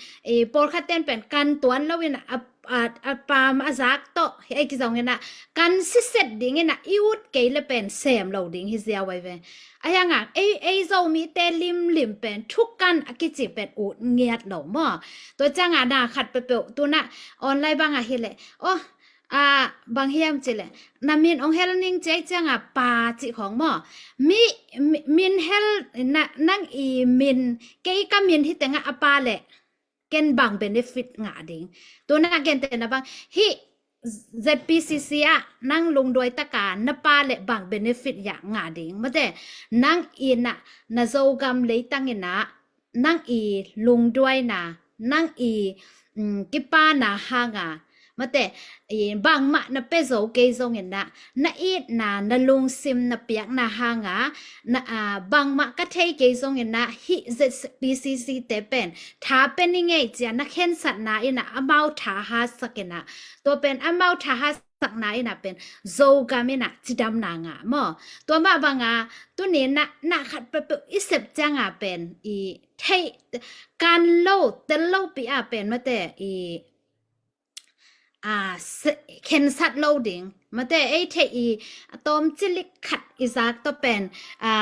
pawlkhat ten pen kan tuan loin a paam a zak tawh hi ei kizongina kan siset dingina i ut kei le pen sem lo ding hi ziau ai ve. Ahianga ei ei Zomite limlim pen thukan a kici pen ut ngiat lo maw? Tua cianga na khat peuhpeuh tuna online banga hi le aw a bang hiam ci le na min ong hel ning ci ai cianga pa ci khong maw? Mi min hel nang i min kei ka min hi tenga a pa le ken bang benefit ngah ding? Tuna gente na bang hi Z P C C ah nang lungduai taka na pa le bang benefit ya ngah ding? Mate nang ina na Zogam leitang ina nang i lungduaina nang i kipana hanga mate bangmah na pia zo kei zongina na itna na lungsim na piakna hanga na bangmah ka thei kei zongina hi Z P C C te pen tha pia ni ngei cia na khensatna ina amau tha hasakina tua pen amau tha hasakna ina pen Zogam ina cidamna ngah maw? Tua mah banga tuni na na khat peuhpeuh i sep cianga pen i theih kan lo tel lo pi a pen mate i a khensat lo ding mate ei theih i a tawmcilik khat i zak tawh pen a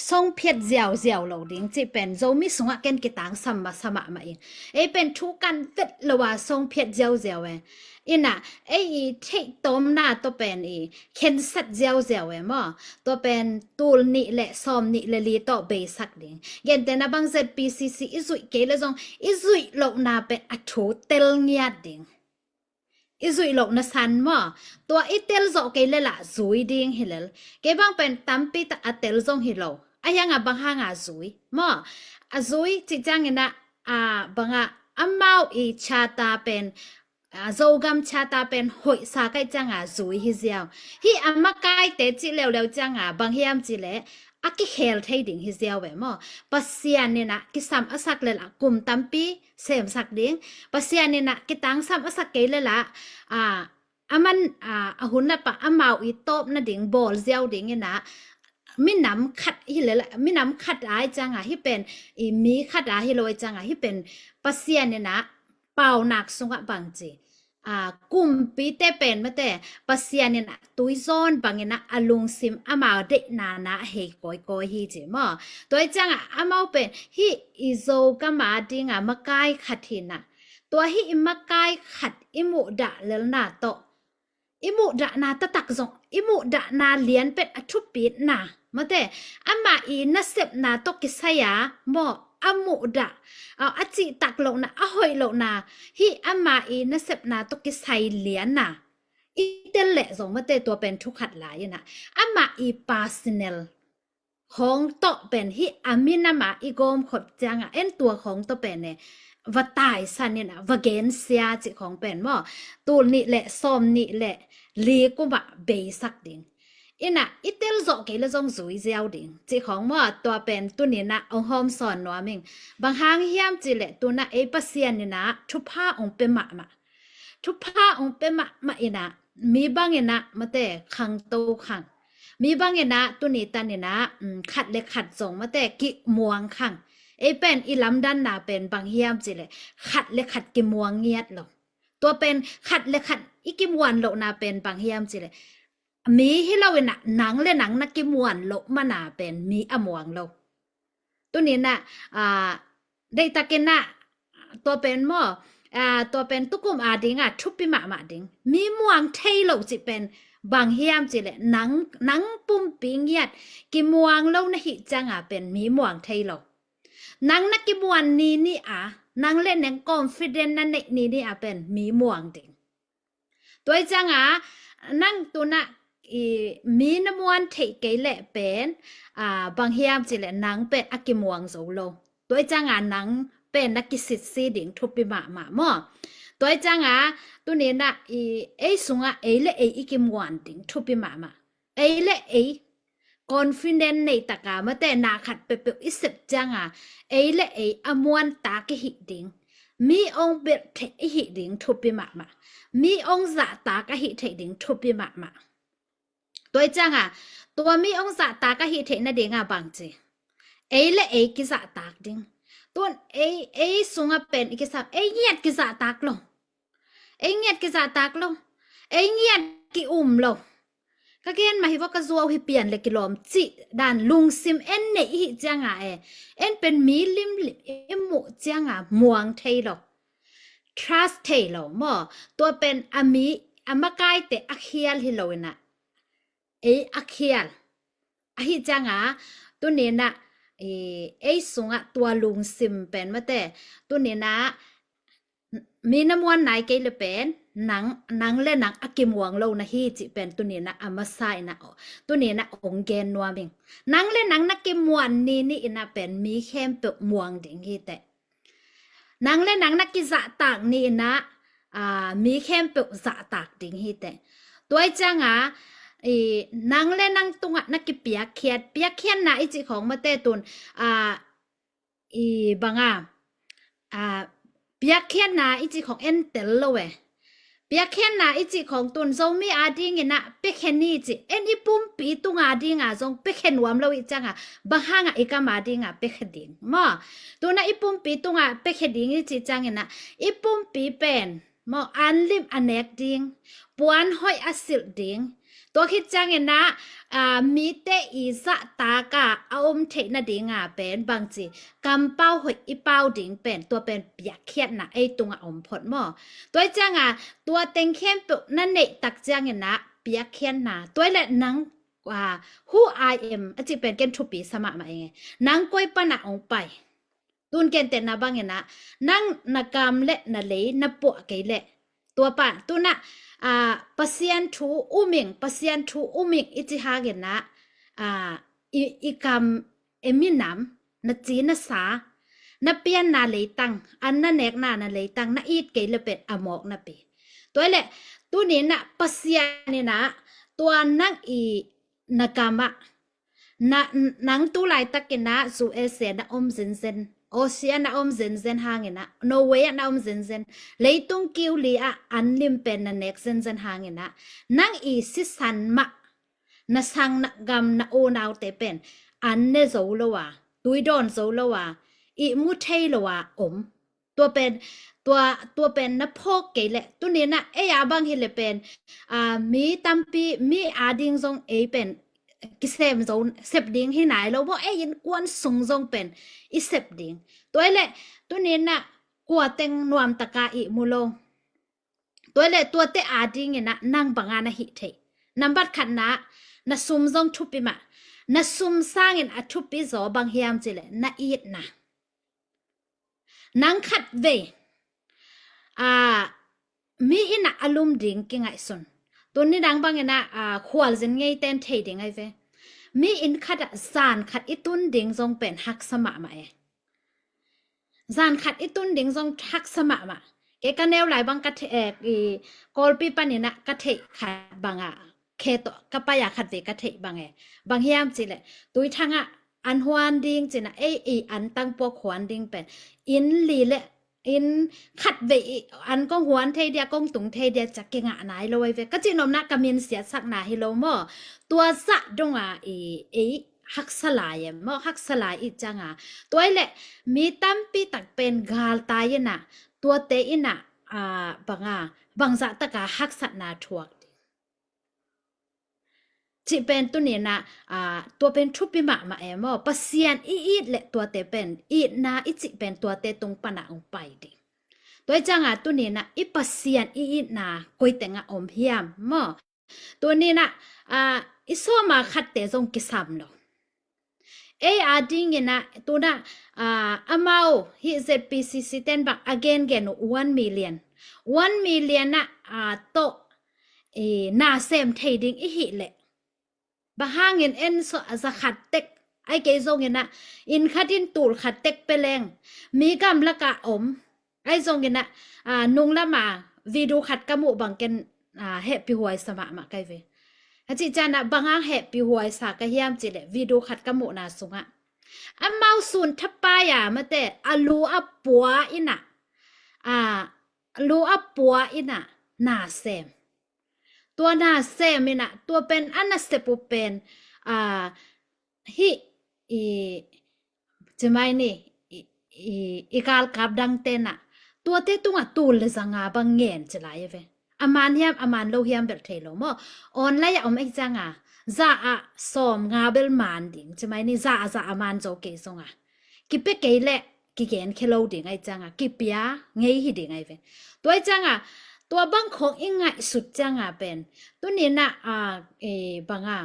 songphiat ziauziau lo ding cih pen Zomi sungah ken kitangsam masa mahmah in ei pen thu kan vet lo a songphiat ziauziau e. Ina ei i theih tawmna tawh pen i khensat ziauziau e maw? Tua pen tul nih le sawm nih le li tawh beisak ding. Gente na bang Z P C C i zuih kei le zong i zuih lohna pen a thu tel ngiat ding. I zuih lohna san maw? Tua i tel zawh kei le lah zui ding hi lel. Kei bang pen tampi tak a tel zong hi lo. A hianga bang hanga zui maw? A zui cih ciangina a banga amau i chata pen Zogam chata pen hoihsa kaih cianga zui hi ziau. Hi a makaite cih leuleu cianga bang hiam cih le a kikhel thei ding hi ziau ve maw? Pasian ina kisam a sak le lah kum tampi semsak ding. Pasian ina kitangsam a sak kei le lah a a man a hun lapa amau i tawp nading bawl ziau dingina minam khat hi le lah minam khat ai cianga hi pen i mi khat a hi lo ai cianga hi pen Pasian ina paunak sungah bangci a kumpite pen mate Pasian ina tuizawn bangina a lungsim amau deihnana a hei kawikawi hi ci maw? Tua i cianga amau pen hi i Zogam a dinga makai khat hina tua hi i makai khat i muhdah lelna tawh i muhdahna taktak zong, i muhdahna lianpen a thupitna, mate, amah i nasepna tawh kisai a maw, a muhdah, a, a cihtak lohna, a hoih lohna, hih amah i nasepna tawh kisai lianna i tel leh zong, mate, tua pen thu khat lai inah, amah i personal khawng tawh pen hih a minam a i gawmkhop ciangah en tua khawng tawh pen e, va taisan inah, va gensia cih khawng pen maw, tul nih le sawm nih le li kumah beisak ding. Inah i tel zawh kei le zong zui ziau ding cih khawng maw, tua pen tuninah ong hawmsawn nuam ing. Bang hang hiam cih leh tunah ei Pasian inah thupha ong pia mahmah. Thupha ong pia mahmah inah, mi bang inah, mate, khangto khang. Mi bang inah, tuni tan inah, mm, khat le khat zong, mate, kimuang khang. Ei pen i lamdanna pen bang hiam cih leh, khat le khat kimuang ngiat lo. Tua pen khat le khat i kimuan lohna pen bang hiam cih leh, mi hi lo inah, nang le nang na kimuan loh mana pen mi a muang lo. Tuninah, a, deihtakinah, tua pen maw, a, tua pen tukum a dingah thupi mahmah ding. Mi muang thei lo cih pen bang hiam cih leh, nang, nang pumpi ngiat kimuang lo na hih ciangah pen mi muang thei lo. Nang na kimuan ni ni a, nang le nang confident na neih ni ni a pen mi muang ding. Tua i ciangah, nang tunah i mi na muan theih kei leh pen, a, bang hiam cih leh nang pen a kimuang zo lo. Tua i ciangah nang pen na kisitsi ding thupi mahmah maw. Tua i ciangah, tuninah i ei sungah ei le ei i kimuan ding thupi mahmah. Ei le ei confident nei taka, mate, na khat peuhpeuh i sep cianga ei le ei a muantak i hih ding, mi ong belh theih i hih ding thupi mahmah, mi ong zahtak a hih theih ding thupi mahmah. Tua i cianga tua mi ong zahtak a hih theih nadinga bangci, ei le ei kizahtak ding. Tun ei, ei sunga pen i kisam, ei ngiat kizahtak lo. Ei ngiat kizahtak lo, ei ngiat ki-um lo. Ka gen mah hi vaw, ka zuau hi pian le kilawm cih dan lungsim en neih i hih cianga e, en pen mi limlim i muh cianga muang thei lo, trust thei lo maw. Tua pen a mi, a makaite a khial hi lo inah, ei a khial. Ahi cianga tuninah i, ei sungah tua lungsim pen mate, tuninah mi na muan nai kei le pen nang, nang le nang a kimuang lo na hi cih pen tuninah a masa inah, tuninah ong gen nuam ing. Nang le nang na kimuan ni ni inah pen mi khempeuh muang ding hi teh. Nang le nang na kizahtak ni inah, a, mi khempeuh zahtak ding hi teh. Tua i cianga i, nang le nang tungah na kipiakkhiat, piakkhiatna i cih khawng mate tun, a, i banga, a, piakkhiatna i cih khawng en tel lo e. Piakkhiatna i cih khawng tun Zomi a dinginah piakkhiat ni cih, en i pumpi tunga dinga zong piakkhiat nuam lo i cianga, bang hanga i kam a dinga piakkhiat ding maw. Tunah i pumpi tunga piakkhiat ding i cih cianginah i pumpi pen maw, anlim a nek ding, puan hoih a silh ding. Tua khit cianginah, a, mite i zahtaka a om theih nadinga pen bangci, kampau hoih i pau ding pen, tua pen piakkhiatna ei tunga om phot maw. Tua i cianga tua teng khempeuh na neih tak cianginah piakkhiatna. Tua i le nang, a, who I am a cih pen ken thupi sa mahmah ing e. Nang koi pana ong pai. Tun kentehna banginah nang na kam le na lei na puah kei leh, tua pa tunah, a, Pasian thu um ing, Pasian thu um ing i ci hanginah, a, i, i kam, i minam, na ci na sa, na pianna leitang, an na nekna na leitang na it kei le pen a mawk napi. Tua i le tuninah Pasian inah tua nang i na kamah, na, nang tu laitakinah U S A na om zenzen, Aussie ah na om zenzen hanginah, Norway ah na om zenzen, leitung kiu li ah an lim pen na nek zenzen hanginah, nang i sisan mah na sang na gam na unaute pen an ne zo lo a, tuidawn zo lo a, ihmu thei lo a om. Tua pen, tua, tua pen na phawk kei leh, tuninah ei a bang hi le pen, a, mi tampi, mi a ding zong ei pen kisem zo, sep ding hi nai lo maw, ei innkuan sung zong pen i sep ding. Tua i le tuninah kua teng nuamtaka ihmu lo, Tua le tuate adingin ah nang banga na hih theih? Nambat khatna, na sum zong thupi mah. Na sum sangin a thupi zaw bang hiam cileh na itna. Nang khat vei, a, mi in ah a lum ding kingaihsun. Tun nidang bangin ah, a, khualzin ngeiten thei ding ai ve. Mi in khat ah zan khat i tun ding zong pen haksa mahmah e. Zan khat i tun ding zong haksa mahmah. Kei ka neu lai bang ka the, eh, i Kawlpi panin ah ka theih khat bang ah, khe tawh ka pai a khat vei ka theih bang e. Bang hiam cileh, Tuithang ah an huan ding cin ah, ei i an tangpuak huan ding pen inn li le inn khat vei i an kong huan thei dia, kong tung thei dia ca kingah nai lo ai ve. Ka cihnopna ka min siatsakna hi lo maw? Tua zah dong a i ei haksa lai em maw? Haksa lai i cang a. Tua i le mi tampi tak pen galtai in ah, tuate in ah, a, banga, bangzah taka haksatna thuak ding. Cih pen tuni in ah, a, tua pen thupi mahmah em maw? Pasian i it le tuate pen itna i cih pen tuate tung pan ah hong pai ding. Tua i cang a tuni in ah i Pasian i itna koi teng ah om hiam maw? Tuni in ah, a, i sawma khatte zong kisam lo. Ei adingin ah, tun ah, a, amau hih Z P C C ten bang a gengen uh one million. One million ah, a, tawh, e, na sem thei ding i hih leh. Bang hangin en sawh a za khat tek, ai kei zongin ah, inn khat in tul khat tek pe leng. Mi gamlak ah om. Ai zongin ah, a, nunglam a video khat ka muh bang ken, a, hehpih huai sa mahmah kai ve. A cih ciang ah bang hang hehpih huai sa ka hiam cileh video khat ka muhna sungah. Amau sun thapai a mate a lu a pua in ah, a, lu a pua in ah na sem. Tua na sem in ah, tua pen a nasep uh pen, a, hih, i, cimai ni, i, i, i galkap dangte in ah, tuate tungah tul le za nga bang ngen ci lai a ve. A man hiam, a man lo hiam belh thei lo maw? Online ah om ei cang a, za ah sawm nga bel man ding, cimai ni za ah za a man zo kei zong a. Kipia kei leh, kigen khia lo ding ai cang a, kipia ngei hi ding ai ve. Tua ai cang a, tua bang khong i ngaihsut cang a pen. Tuni in ah, a, e, bang a.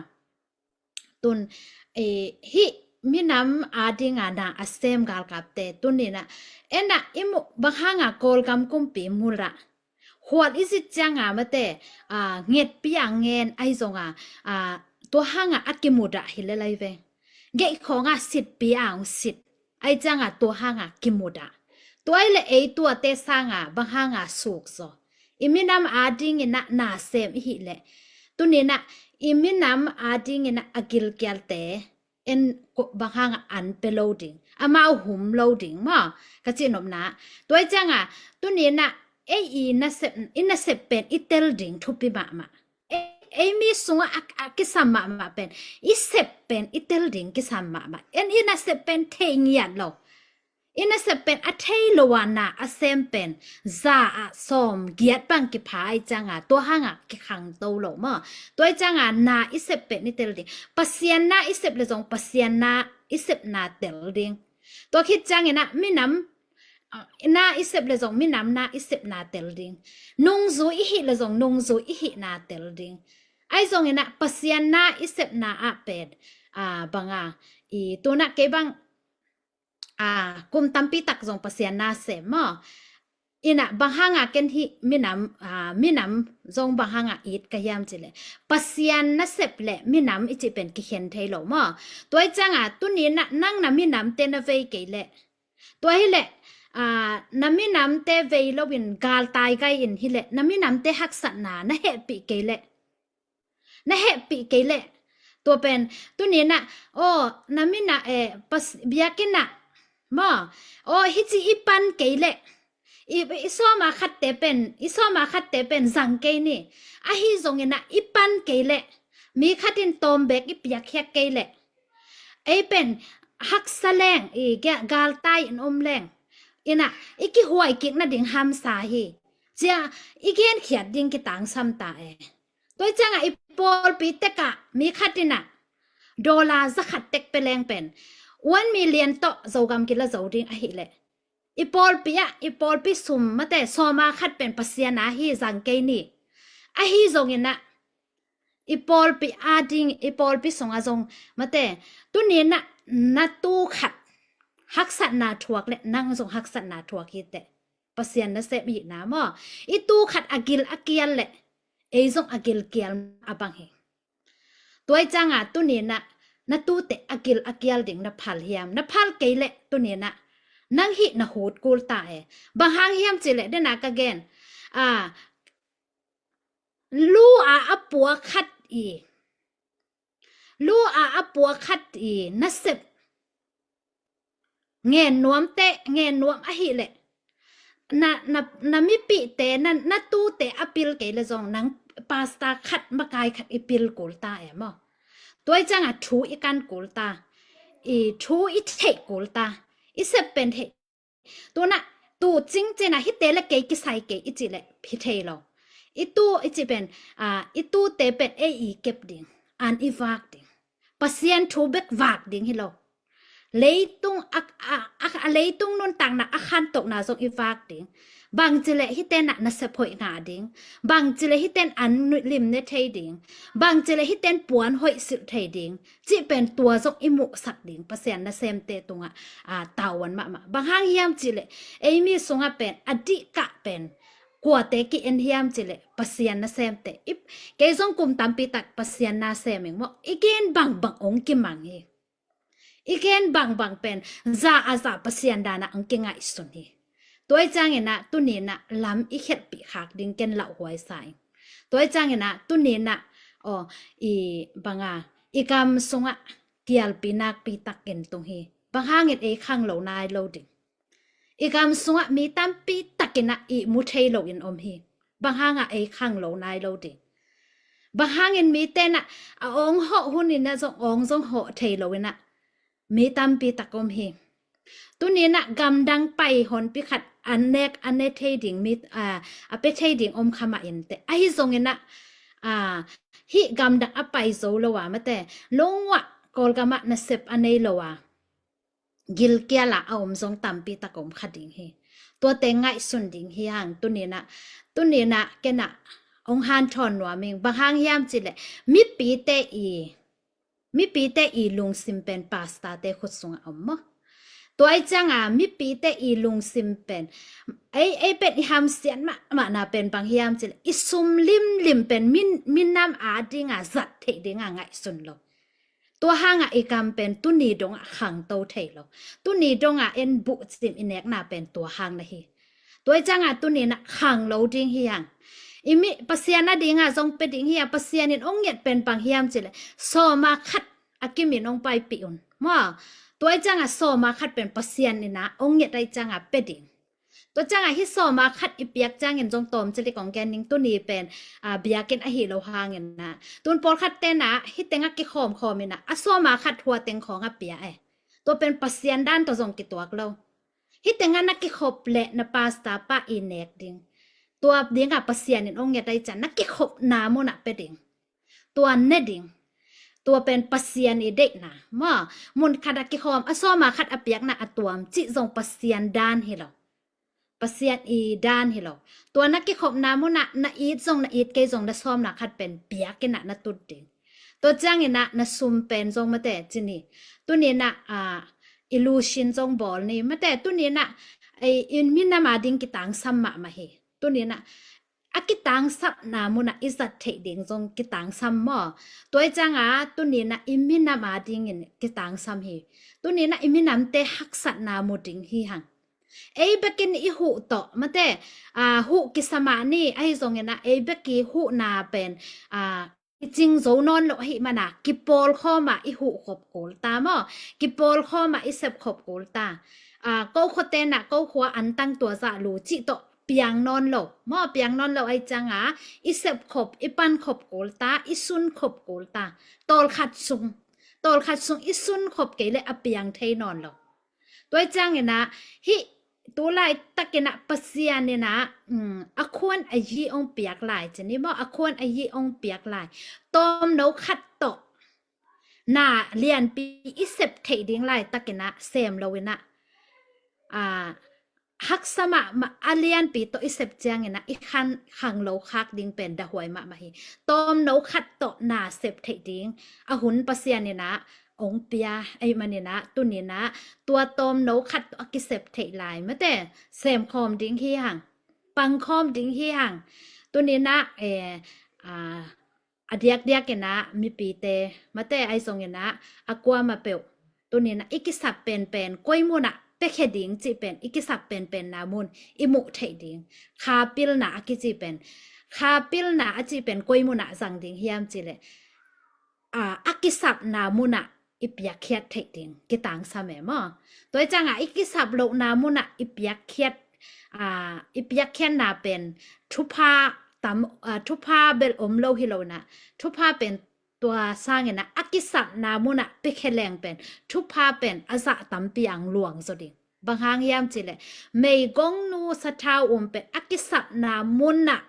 Tun, e, hih minam ading a na a sem galkapte. Tuni in ah, en ah i muh bang hang a Kawlgam kumpi mul ah. Khual i zit ciang a mate, a, ngetpi a ngen ai zong a, a, tua hang a a kimudah hi le lai ve. Geih khong a sitpi a hong sit. Ai ciang a tua hang a kimudah. Tua i le ei tuate sang a bang hang a suk zaw. I minam adingin ah na sem i hih leh. Tuni in ah i minam adingin ah a gilkialte en ko-, bang hang a an pe lo ding. Amau hum lo ding maw? Ka cihnopna. Tua ai ciang a, tuni in ah ei i nasep, i nasep pen i tel ding thupi mahmah. Ei, ei mi sungah a, a kisam mahmah pen. I sep pen i tel ding kisam mahmah. En i nasep pen thei ngiat lo. I nasep pen a thei lo a na a sem pen. Za ah sawm giat bang kipha ai ciang a. Tua hang a kikhangto lo maw? Tua ai ciang a na i sep pen i tel ding. Pasian na i sep le zong Pasian na i sepna tel ding. Tua khit ciangin ah minam, a, na i sep le zong minam na i sepna tel ding. Nungzui i hih le zong nungzui i hihna tel ding. Ai zongin ah Pasian na i sepna ah pen, a, bang a, i tun ah kei bang, a, kum tampi tak zong Pasian na sem maw? In ah bang hang a ken hih minam, a, minam zong bang hang a it ka hiam ci leh. Pasian na sep le minam i cih pen kikhen thei lo maw? Tua ai ciang a tuni in ah nang na minamte na vei kei leh. Tua hi leh, a, na minamte vei lo in galtai gai in hi leh, na minamte haksatna na hehpih kei leh. Na hehpih kei leh. Tua pen, tuni in ah, aw, na minam, eh, pas, biakinn ah. Maw, aw, hici i pan kei leh. I, i sawma khatte pen, i sawma khatte pen zang kei ni. Ahi zongin ah i pan kei leh. Mi khat in tawm bek i piak khiak kei leh. Ei pen haksa leng, i ga-, galtai in om leng. In ah, i kihuai kik nading hamsa hi. Cia, i genkhiat ding kitangsam ta e. Tua ai ciang a i pawlpi tek ah mi khat in ah dollar za khat tek pe leng pen one million tawh Zogam kila zo ding ahih leh. I pawlpi ah, i pawlpi sum mate, sawma khat pen Pasian a hi zang kei ni. Ahi zongin ah, i pawlpi a ding, i pawlpi sungah zong mate, tuni in ah na tu khat haksatna thuak le nang zong haksatna thuak hi teh. Pasian nasem i hihna maw. I tu khat a gil a kial le ei zong a gil kial a bang hi. Tua i cianga tuni in ah na tute a gil a kial ding na phal hiam? Na phal kei le tuni in ah nang hih na hut kul ta e. Bang hang hiam cih le dena ka gen, a, lu a a pua khat i, lu a a pua khat i nasep ngen nuam te, ngen nuam ahih le na, na, na mipihte, na, na tute a pil kei le zong nang pastor khat, makai khat i pil kul ta e maw. Tua i cianga thu i kan kul ta, i thu i theih kul ta, i sep pen theih. Tuna tu cing cina hite le kei kisai kei i cih le hi thei lo. I tu i cih pen, a, i tute pen ei i kep ding, an i vak ding. Pasian thu bek vak ding hi lo. Leitung a, a, a, a leitung nuntakna a khantohna zong i vak ding. Bangci le hite na nasep hoih ngah ding. Bangci le hiten an lim ne thei ding. Bangci le hiten puan hoih silh thei ding. Cih pen tua zong i muhsak ding. Pasian nasemte tungah, a, tavuan mahmah. Bang hang hiam cih le ei mi sungah pen a dihkah pen kuate ki-en hiam cih le Pasian nasemte. I, kei zong kum tampi tak Pasian nasem ing maw. I gen bangbang ong kimang hi. I gen bangbang pen za a za Pasian dana ong kingaihsun hi. Tua i ciangin ah tuni in ah lam i khelhpih khak ding ken lauhuai sa ing. Tua i ciangin ah tuni in ah, aw, i banga, i gam sungah kialpi nakpi takin tung hi. Bang hangin ei khang lo nai lo ding? I gam sungah mi tampi takin ah i mu thei loin om hi. Bang hangah ei khang lo nai lo ding? Bang hangin mite na a ong hawh hunin ah zong ong zong hawh thei loin ah mi tampi tak om hi. Tuni in ah gamdang pai honpi khat an nek an ne thei ding mi, a, a pe thei ding om kha mah in teh. Ahi zongin ah, a, hih gamdang a pai zo lo a mate, lungwah Kawlgamah nasep a nei lo a gilkial a a om zong tampi tak om kha ding hi. Tuate ngaihsun ding hi hang tuni in ah, tuni in ah ken ah ong hanthawn nuam ing. Bang hang hiam cih le mipite i, mipite i lungsim pen pastorte khut sungah om maw. Tua i cianga mipite i lungsim pen ei, ei pen i hamsiat mahmahna pen bang hiam cih le i sum limlim pen min, minam a dinga zat theih dinga ngaihsun lo. Tua hangah i gam pen tuni dongah khangto thei lo. Tuni dongah en buhcim i nekna pen tua hang na hi. Tua i ciangah tuni in ah khang lo ding hi hang. I mi Pasian a dinga zong pe ding hi a, Pasian in ong nget pen bang hiam cih le sawma khat a kimin ong paipih un maw. Tua i ciangah sawma khat pen Pasian in ah ong nget a i ciangah pe ding. Tua ciangah hih sawma khat i piak ciangin zong tawm cilik ong gen ning tuni pen, a, biakinn ahi lo hangin ah. Tun pawlkhat ten ah hih tengah kikhawmkhawm in ah a sawma khat hua teng khawng a pia e. Tua pen Pasian dan tawh zong kituak lo. Hih tengah na kikhop le na pastor pa i nek ding. Tua dingah Pasian in ong nget a i ciang na kikhopna munah pe ding. Tua ne ding. Tua pen Pasian i deihna maw. Mun khat a kikhawm a sawma khat a piakna a tuam cih zong Pasian dan hi lo. Pasian i dan hi lo. Tua na kikhopna munah na it zong na it kei zong na sawmna khat pen piak in ah na tut ding. Tua ciangin ah na sum pen zong mate ci ni. Tuni in ah, a, illusion zong bawl ni. Mate tuni in ah, ei, i minam a ding kitangsam mahmah hi. Tuni in ah a kitangsapna munah i zat theih ding zong kitangsam maw. Tua i ciangah tuni in ah i minam a dingin kitangsam hi. Tuni in ah i minamte haksatna mu ding hi hang. Ei bekin i huh tawh mate, a, huh kisa mah ni, ahi zongin ah ei bek i huhna pen, a, i cing zo nawn lo ahih mana kipawlkhawm ah i huh khop kul ta maw. Kipawlkhawm ah i sep khop kul ta. A, ko khuate na ko khua antang tua zah lu cih tawh piang nawn lo maw. Piang nawn lo a i ciangah i sep khop, i pan khop kul ta, i sun khop kul ta. Tawlkhat sung, tawlkhat sung i sun khop kei le a piang thei nawn lo. Tua i ciangin ah hih tu laitakin ah Pasian in ah, um, a khuan a yi ong piak lai ci ni maw. A khuan a yi ong piak lai. Tawmno khat tawh na lianpi i sep theih ding laitakin ah sem loin ah, a, haksa mahmah a lianpi tawh i sep ciangin ah i khang, khanglo khak ding pen dahuai mahmah hi. Tawmno khat tawh na sep theih ding a hun Pasian in ah ong pia ahih manin ah tuni-in ah tua tawmno khat tawh a kisep theih lai mate semkhawm ding hi hang, pangkhawm ding hi hang. Tuni-in ah eh, a, a diakdiakin ah mipite mate ahi zongin ah a kuamah peuh tuni-in ah i kisap penpen koi mun ah piakhia ding cih pen i kisap penpenna mun i muh theih ding. Kha pilna a kici pen, kha pilna a cih pen koi mun ah zang ding hiam cih leh a, a kisapna mun ah i piakkhiat theih ding kitangsam e maw? Tua hi ciangah i kisap lohna mun ah i piakkhiat, a, i piakkhiatna pen thupha tam, a, thupha bel om lo hi lo-in ah thupha pen tua sangin ah a kisapna mun ah piakhia leng pen thupha pen a zah tampi ang luang zaw ding. Bang hang hiam cih leh meigongnu sathau um pen a kisapna mun ah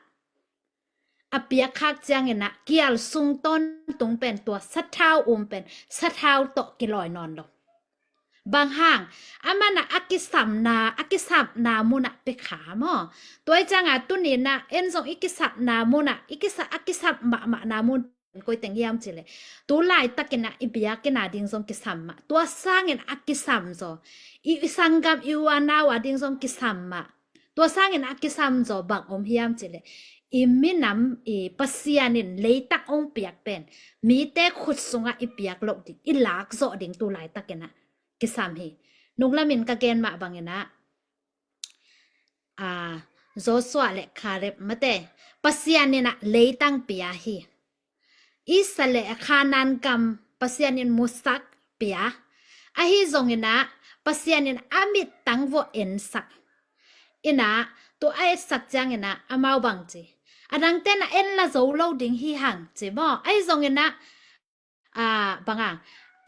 a piakkhak ciangin ah kial sung tawntung pen tua sathau um pen sathau tawh kilawi nawn lo. Bang hang, aman ah a kisamna, a kisapna mun ah piakha maw? Tua hi ciangah tuni-in ah en zong i kisapna mun ah i kisa, a kisap mahmahna mun pen koi teng hiam cih leh tu laitakin ah i biakinn a ding zong kisam mah, tua sangin a kisam zaw, i, i sanggam i u a nau a ding zong kisam mah. Tua sangin a kisam zaw bang om hiam cih leh i minam i Pasian in leitang ong piak pen mite khut sungah i piak loh ding, i lak zawh ding tu laitakin ah kisam hi. Nunglamin ka gen mah bangin ah, a, Joshua le Caleb mate Pasian in ah leitang pia hi. Israel le Khanaan gam Pasian in musak pia. Ahi zongin ah Pasian in a mittang vawh ensak. In ah tu a etsak ciangin ah amau bang ci, a dangte'n ah en la zo lo ding hi hang ci maw? Ahi zongin ah, a, bang a,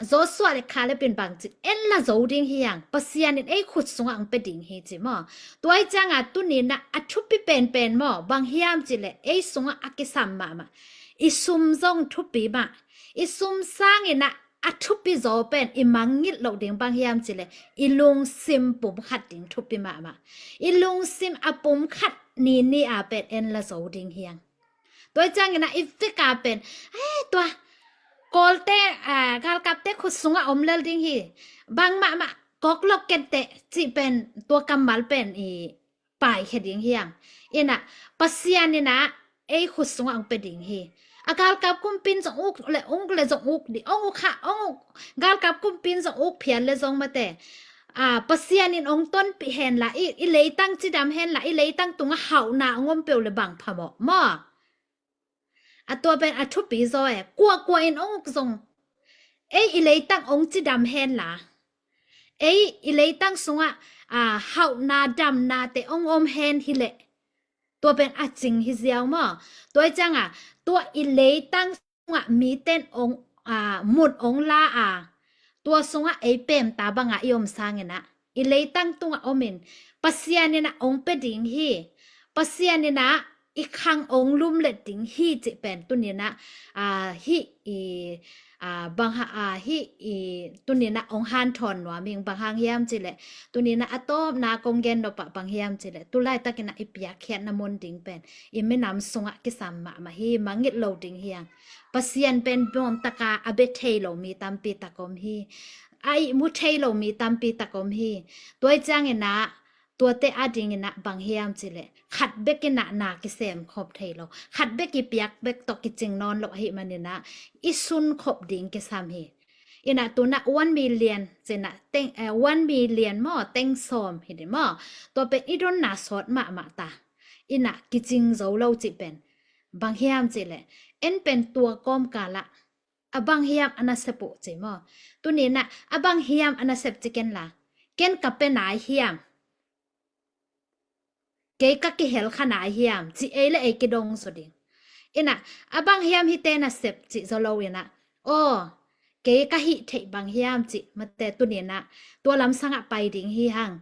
Joshua le Caleb in bang ci, en la zo ding hi hang, Pasian in ei khut sungah ong pia ding hi ci maw? Tua hi ciangah tuni-in ah a thupi penpen maw bang hiam cih leh ei sungah a kisam mahmah i sum zong thupi mah. I sum sangin ah a thupi zaw pen i mangngilh loh ding bang hiam cih leh i lungsim pumkhat ding thupi mahmah. I lungsim a pumkhat ni ni a pen en la zo ding hi hang. Tua hi ciangin ah i vek a pen, eh, tua Kawlte, a, galkapte khut sungah om lel ding hi. Bang mahmah kawk lo kei teh cih pen tua kammal pen i paikhia ding hi hang. In ah Pasian in ah ei khut sungah ong pia ding hi. A galkap kumpi in zong uk le, uk le zong uk ding, ong uk kha, ong uk, galkap kumpi in zong uk phial le zong mate, a, Pasian in ong tonpih hen la, i, i leitang cidam hen la, i leitang tungah hauhna ong om peuh le bang phamawh maw? A tua pen a thupi zaw e, kuakua in ong uk zong ei i leitang ong cidam hen la, ei i leitang sungah, a, hauhna damnate ong om hen hi leh tua pen a cing hi ziau maw? Tua hi ciangah tua i leitang sungah mite'n ong, a, mun ong la a, tua sungah ei pemta bangah i om sangin ah i leitang tungah om in Pasian in ah ong pia ding hi. Pasian in ah i khang ong lumlet ding hi cih pen tuni-in ah, a, hih i, a, bang ha, a, hih i tuni-in ah ong hanthawn nuam ing. Bang hang hiam cih leh tuni-in ah a tawpna kong gen nop ah bang hiam cih leh tu laitakin ah i piakkhiatna mun ding pen i minam sungah kisam mahmah hi, mangngilh lo ding hi hang. Pasian pen bawmtaka a bia thei lo mi tampi tak om hi. A ihmu thei lo mi tampi tak om hi. Tua hi ciangin ah tuate a dingin ah bang hiam cih leh khat bek in ah na kisem khop thei lo, khat bek i piak bek tawh kicing nawn lo ahih manin ah i sun khop ding kisam hi. In ah tu-in ah one million cih in ah teng, eh, one million maw, teng sawm hi ding maw? Tua pen i donna sawt mahmah ta. In ah kicing zo lo cih pen bang hiam cih leh en pen tua kawmkal ah a bang hiam a nasep uh ci maw? Tuni-in ah a bang hiam a nasep ci ken la, ken ka pia nai hiam, kei ka kihel kha nai hiam ci ei le ei kidong zaw ding. In ah a bang hiam hihte nasep cih zaw lo-in ah, aw, kei ka hih theih bang hiam cih mate tuni-in ah tua lamsangah pai ding hi hang.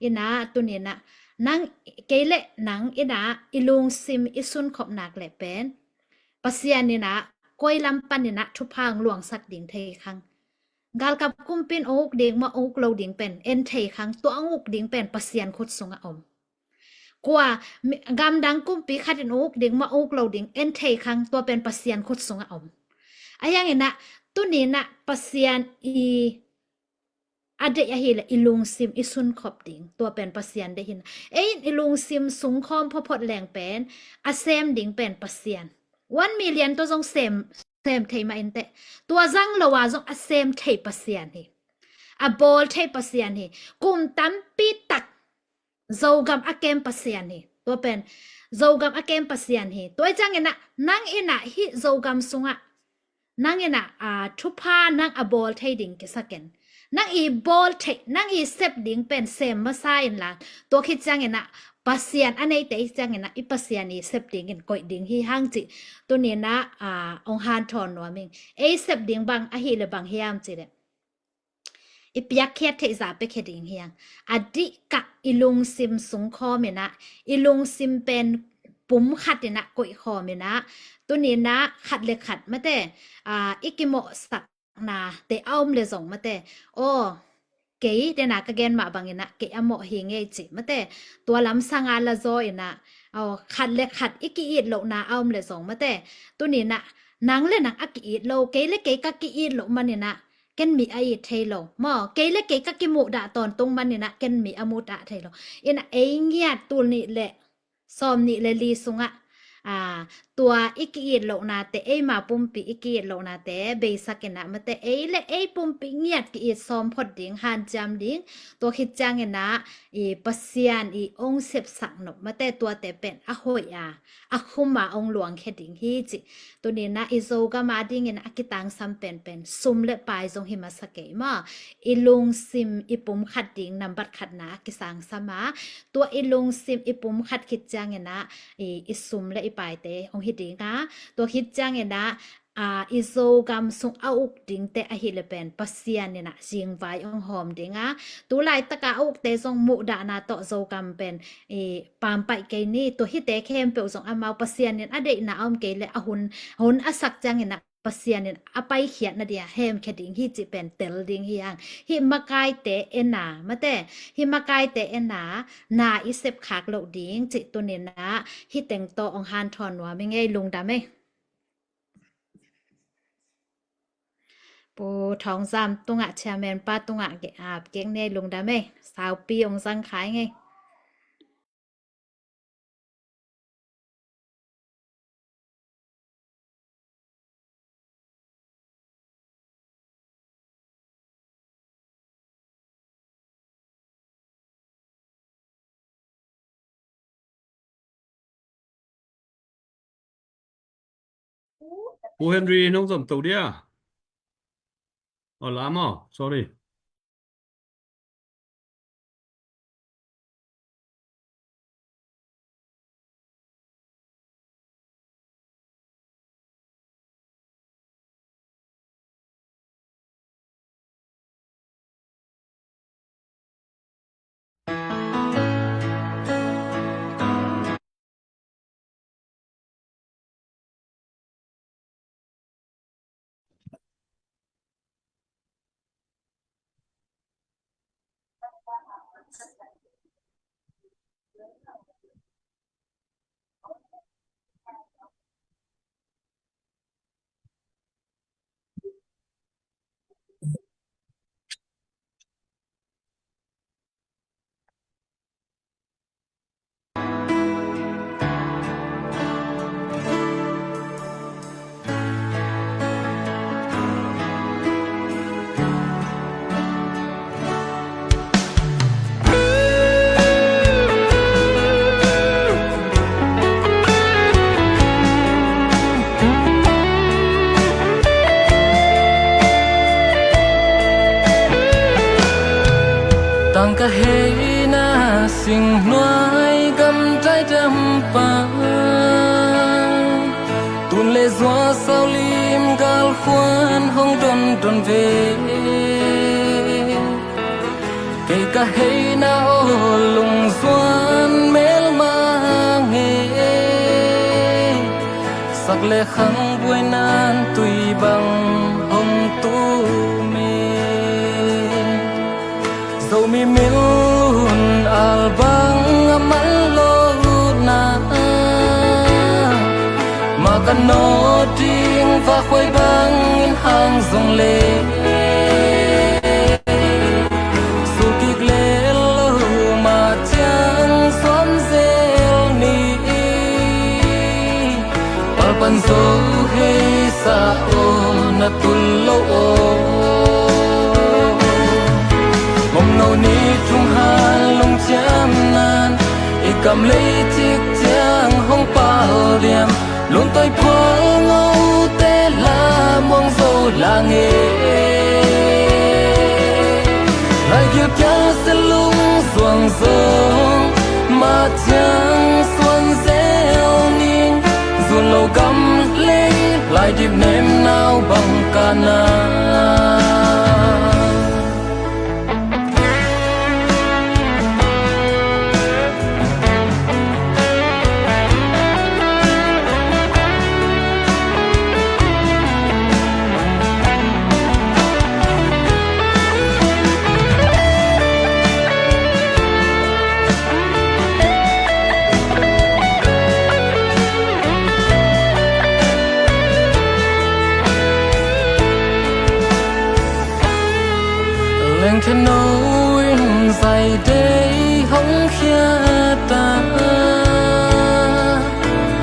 In ah tuni-in ah nang, kei le nang in ah i lungsim i sunkhopnak le pen Pasian in ah koi lam panin ah thupha ong luangsak ding thei khang. Galkap kumpi in ong uk ding maw, ong uk lo ding pen en thei khang, tua ong uk ding pen Pasian khut sungah om. Kua mi-, gamdang kumpi khat in ong uk ding maw, ong uk lo ding en thei khang, tua pen Pasian khut sungah om. Ahi hangin ah, tuni in ah Pasian i a deih ahih leh i lungsim i sunkhop ding, tua pen Pasian deih hi in ah. Ei in i lungsim sungkhawm photphot leng pen a sem ding pen Pasian. One million tawh zong sem, sem thei mah inteh. Tua zang lo a zong a sem thei Pasian hi. A bawl thei Pasian hi. Kum tampi tak Zogam a kem Pasian hi. Tua pen Zogam a kem Pasian hi. Tua ahih ciangin ah, nang in ah hih Zogam sungah, nang in ah, a, thupha nang a bawl thei ding kisa ken. Nang i bawl thei, nang i sep ding pen sem masa inla, tua khit ciangin ah Pasian a neite i ciangin ah i Pasian i sep dingin koih ding hi hang cih tuni in ah, a, ong hanthawn nuam ing. Ei sep ding bang ahih leh bang hiam cih leh, i piakkhiat theih zah piakkhiat ding hi hang. A dih kah i lungsim sungkhawm in ah, i lungsim pen pum khat in ah koihkhawm in ah, tuni in ah khat le khat mate, a, i kimawhsaknate a om leh zong mate, aw, kei dena ka gen mah bangin ah kei a mawh hi ngei cih mate, tua lam sanga la zaw in ah, aw, khat le khat i ki-it lohna a om leh zong mate, tuni in ah nang le nang a ki-it lo, kei le kei ka ki-it loh manin ah ken mi a it thei lo. Maw, kei le kei ka kimuhdah tawntung manin ah ken mi a muhdah thei lo. In ah ei ngiat tul nih le sawm nih le li sungah, a, tua i ki-it lohnate, eima pumpi i ki-it lohnate beisak in ah mate, ei le ei pumpi ngiat ki-it sawm phot ding, hanciam ding, tua khit ciangin ah i Pasian i ong sepsak nop mate, tuate pen a hoih a, a khum a ong luangkhia ding hi cih. Tuni in ah i Zogam a dingin a kitangsam penpen sum le pai zong hi masa kei maw. I lungsim i pum khat ding nambat khatna a kisangsam a, tua i lungsim i pum khat khit ciangin ah i, i sum le i paite ong hi ding a, tua khit ciangin ah, a, i Zogam sung a uk dingte ahih leh pen Pasian in ah zingvai ong hawm ding a, tu laitaka a ukte zong muhdahna tawh Zogam pen i pampaih kei ni, tua hite khempeuh zong amau Pasian in a deihna a om kei leh a hun, hun a sak ciangin ah Pasian in a paikhiatna dia hemkhia ding hi cih pen tel ding hi hang. Hih makaite en a mate, hih makaite en a na i sepkhak loh ding cih tuni in ah hih teng tawh ong hanthawn nuam ing ei, lungdam ei. Pu Thawng Zam tungah, chairman pa tungah ge-, a, kek ni ei, lungdam ei. Saupi ong zang kha ing ei. Pu Henry, nong zom to dia. Oh, lam oh, sorry. Tangka heina singnuai gamtai dampa, tun le zua sau lim galkhuan hong dondon ve. Kei ka heina aw lungzuan melma nge, sak le khang buainan tui bang hong tum e. Zomi mil hun al bang a man lo na, ma kan no ding va khuai bang in hang zong le, sukik le lo ma ciang suan zel ni. Palpan zo hei sa o na tul lo o. Mom no ni thum han lung ciam nan i kam lei cik ciang hong pal diam. Lun toi phual ngo te la muang zo la nge. Lai gil kial se lung zuang zong ma ciang suan zel ning. Zun lo gam lei lai dip nem nau bang ka na. Lengthen no in zai dei hong khia ta.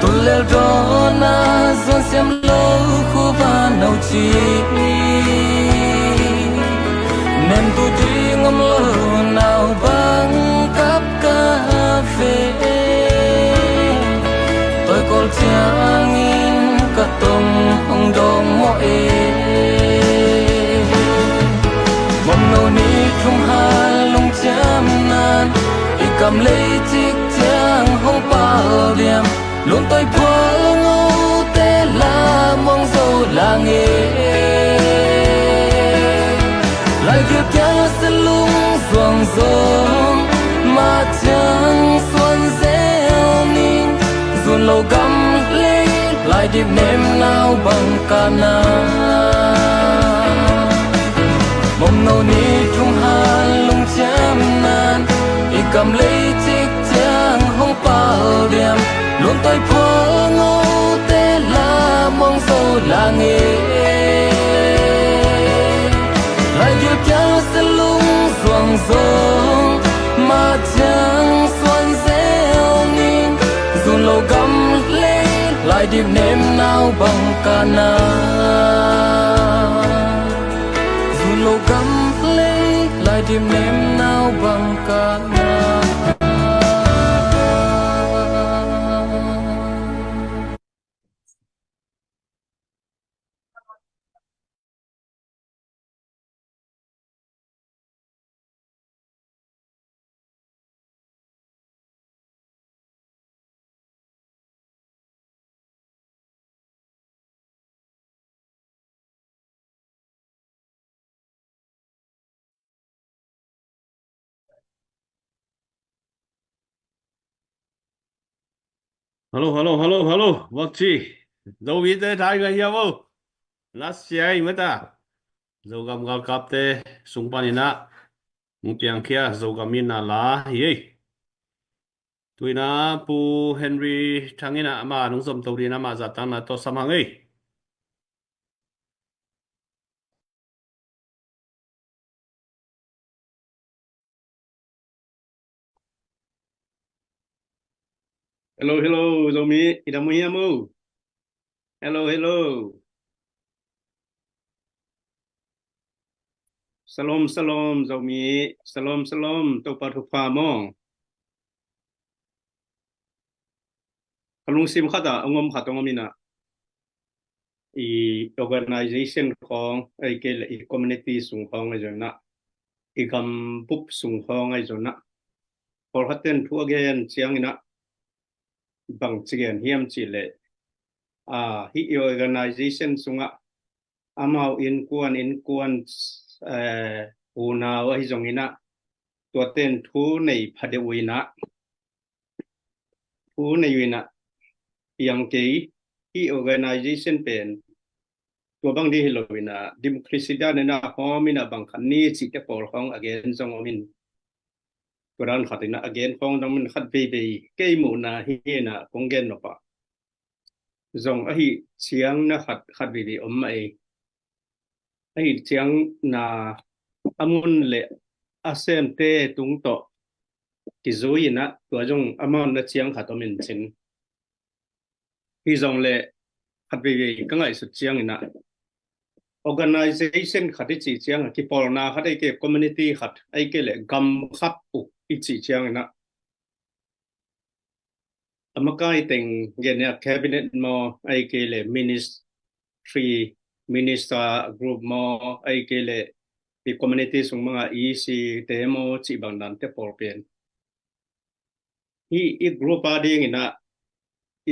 Tul lel dawn a zuan siam lo khuva no ci. Nem tu ding om lo nau bang kap ka ve. Toi kol ciangin ka tong hong dong mo e. Mom no ni thum han lung ciam nan i kam lei cik ciang hong pal diam. Lun toi phual ngo te la muang zo la nge. Lai gil kial se lung zuang zong ma ciang suan zel ning. Zun lo gam lei lai dip nem nau bang ka na. Mom no ni thum han lung ciam nan i kam lei cik ciang hong pal diam. Lun toi phual ngo te la muang zo la nge. Lai gil kial se lung zuang zong ma ciang suan zel ning. Zun lo gam lei lai dip nem nau bang ka na. Zun lo gam lei lai dip nem nau bang ka na. Hello, hello, hello, hello. Vak ci. Zomi te thai ngai hiam o. Last year i mata. Zogam galkapte sung panin ah hong piangkhia Zogam in a la hi ei. Tuina Pu Henry Thang in ah ama nung zom to dina ama zatang na to sam hang ei. Hello, hello, Zomi, i dam uh hiam o? Hello, hello. Shalom, shalom, Zomi. Shalom, shalom, Topa thupha maw. Ka lungsim khat ah, a ngom khat a ngom in ah. I organization khawng, ei kei le i community sung khawng ahi zongin ah, i gambup sung khawng ahi zongin ah, pawlkhat ten thu a gen ciangin ah, bang ci gen hiam cih leh, a, hih i organization sungah amau innkuan, innkuan, eh, unau ahi zongin ah, tua ten thu nei phadeuh uh in ah, thu nei uh in ah, piang kei, hih organization pen tua bang ding hi lo in ah, democracy dan in ah hawm in ah bang khat ni cihte pawl khawng a gen zong om in, tua dan khat in ah a gen khawng zong min khat veivei kei muhna hi in ah kong gen nop ah zong ahi ciang na khat khat veivei om mah ei. Ahi ciang na a mun le a semte tung tawh kizui in ah tua zong amau na ciang khat om in cin. Hi zong le khat veivei ka ngaihsut ciang in ah organization khat i cih ciang a kipawlna khat ei ke community khat ei ke le gam khat uh i cih ciang in ah a makai teng gen a cabinet maw ei ke le ministry minister group maw ei ke le i community sung manga E C te maw cih bang dan te pawl pen hi i group a ding in ah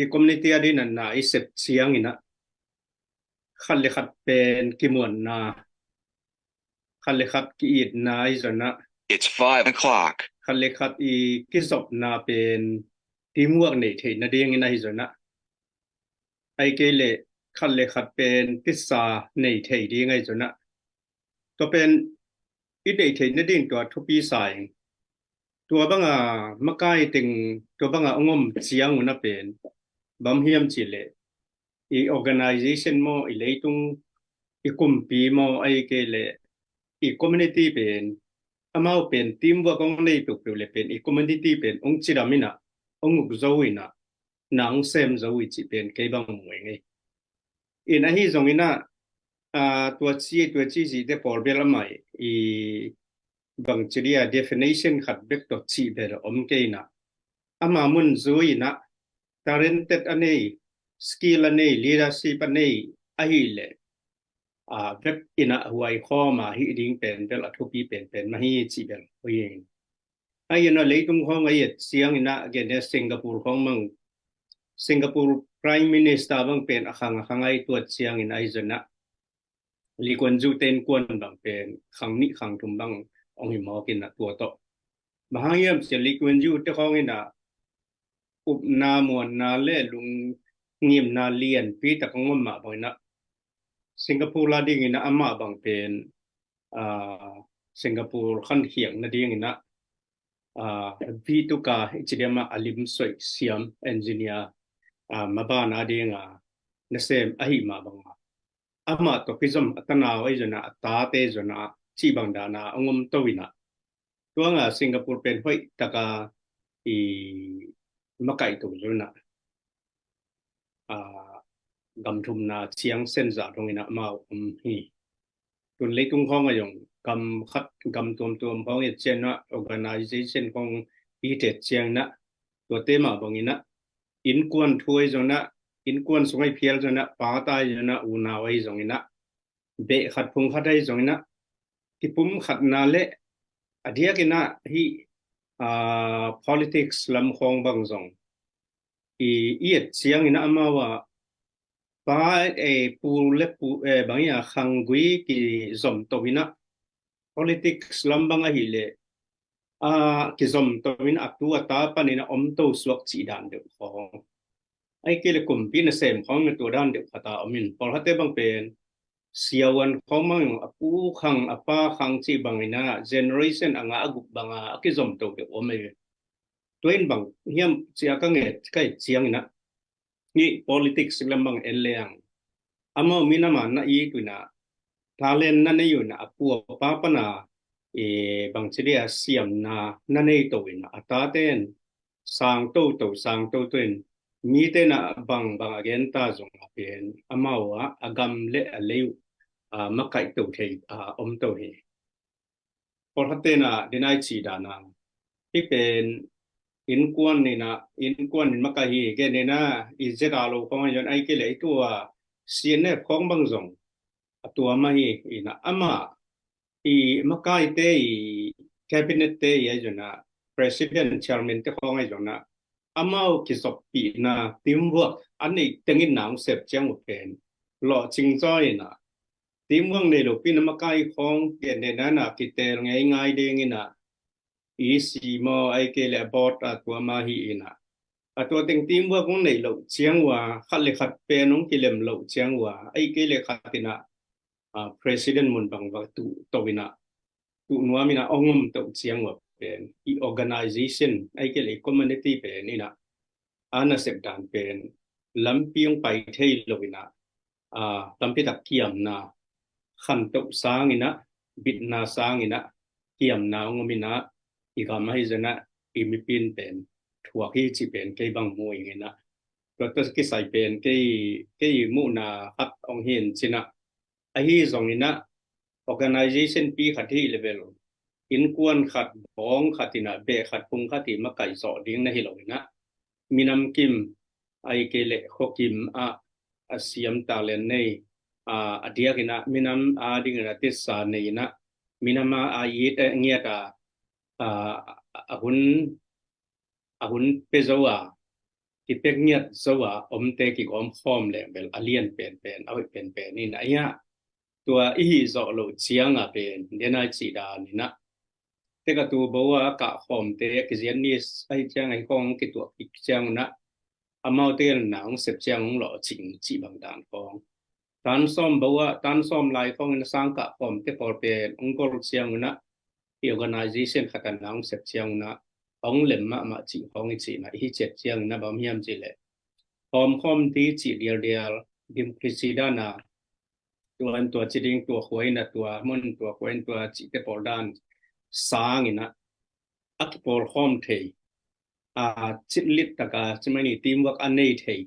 i community a ding in ah na i sep ciang in ah khat le khat pen kimuanna khat le khat ki-itna ahi zong ah It's five o'clock. Khat le khat i kizopna pen teamwork nei theih nading in ahi zong ah ei ke le khat le khat pen tisa nei thei ding ahi zong ah tua pen i nei thei nading tua thupi sa ing. Tua banga makai teng tua banga ong om ciang un a pen bang hiam cih le i organization maw i leitung i kumpi maw ei ke le i community pen amau pen teamwork ong nei peuhpeuh le pen i community pen ong cidam in ah ong uk zo in ah na ong sem zo i cih pen kei bang mu ing ei. In ahi zong in ah tua ci tua ci cih te pawl bel amah i bang ci dia definition khat bek tawh cih bel om kei in ah ama mun zui in ah talented a nei skill a nei leadership a nei ahi le vek in ah huai khawm a hi ding pen bel a thupi pen pen mah hi cih bel hui ing. Ahi zong ah leitung khawng ahi a ciang in ah gen a Singapore khawng mang Singapore Prime Minister bang pen a khang a khang ahi tua ciang in ahi zong ah Lee Kuan Yew te innkuan bang pen khang nih khang thum bang ong hi mawk in ah tua tawh bang hang hiam cih Lee Kuan Yew te khawng in ah upna muanna le lungngimna lianpi tak ong om mah bang in ah Singapore a ding in ah amah bang pen Singapore khankhiak nading in ah vituka i ci diam ah a lim soih siam engineer maban a ding a nasem ahi mah bang a amah tawh kizom a tanau ahi zong ah a tate zong ah cih bang dan a ong om to in ah tua nga Singapore pen hoih taka i makaih to zong ah gam thumna ciang sen zah dong in ah amau om hi. Tun leitung khawng a zong gam khat gam tuamtuam khawng i ciang ah organization khawng i tet ciang in ah tuate mah bang in ah innkuan thu ahi zong ah innkuan sung ahi phial zong ah pata ahi zong ah unau ahi zong in ah beh khat phung khat ahi zong in ah kipum khatna le a diak in ah hi politics lam khawng bang zong i i et ciang in ah amau a pa e pu le pu e bang i a khanggui kizom to in ah politics lam bang ahi le a kizom to in a tu a ta pan in a om to suak cih dan deuh khawng ahi ke le kumpi nasem khawng na tua dan deuh khat a om in pawlkhatte bang pen siavuan khawng bang a pu khang a pa khang cih bang in ah generation a nga a guk bang a a kizom to deuh om e. Tua in bang hiam cia ka nget ka et ciang in ah ni politics lam bang en leng amau min ama na i tu in ah talent na nei uh in ah a pu a pa pan a bang ci dia siamna na nei to in ah a taten sang toto sang toto in mite na bang bang a gen ta zong a pen amau a a gam le a lei uh makaih to thei om to hi. Pawlkhatte na dinai ci dan a hi pen innkuan in ah innkuan in makaih hi gen in ah i zet a lo khawng a zong ahi ke le i tua C N F khawng bang zong a tua mah hi in ah amah i makaite i cabinet te i ahi zong ah president chairman te khawng ahi zong ah amau kizoppihna teamwork a neih tengin na ong sep ciang uh pen lawhcing zaw in ah teamwork nei lopi na makai khawng pian dena na kitel ngei ngai ding in ah E C maw ahi ke le a board a tua mah hi in ah a tua teng teamwork ong neih loh ciang uh a khat le khat pen ong kilem loh ciang uh a ahi ke le khat in ah president mun bang va tuh to in ah tuh nuam in ah ong om to ciang uh a pen, i organization, ahih kei leh i community pen in ah, a nasep dan pen lampi hong pai thei lo in ah, aa, tampi tak kiamna, khantoh sang in ah, bitna sang in ah, kiamna hong om in ah, i gam ahi zongin ah, i mipi in pen thuak hi cih pen kei bang mu ing in ah. Tua tawh kisai pen kei, kei muhna khat hong hi in cin ah, ahi zongin ah, organization pi khat hi leh bel, innkuan khat, bawng khat in ah, beh khat, phung khat i makaih zawh ding na hi lo in ah, minam kim, ahih kei leh khua kim ah, a siam talent nei, aa, a diak in ah, minam a ding in ah tisa nei in ah, minam a, a it, a ngiat a, aa, a hun, a hun pia zo a, kipia ngiat zo a omte kigawm khawm leng bel a lian penpen, a hoih penpen in ah, ahi ah, tua i hih zawh loh ciang a pen, den a i cih dan in ah, tek a tu bo a kah khawmte a kizian ni, ahi ciang ahi khawng kituak kik ciang un ah, amaute na hong sep ciang hong lawh cing cih bang dan khawng. Tan sawm bo a, tan sawm lai khawng in ah sang kah khawmte pawl pen hong gol ciang un ah, i organization khat a na hong sep ciang un ah, hong lem mahmah cih khawng i cih in ah, i hi ciat ciang in ah bang hiam cih leh, hawm khawm ding cih dialdial, democracy dan a, tua in tua ci ding, tua khua in ah tua mun, tua khua in tua cihte pawl dan sang in ah, a kipawl khawm thei, aa, citlit tak a, ci mai ni, teamwork a nei thei,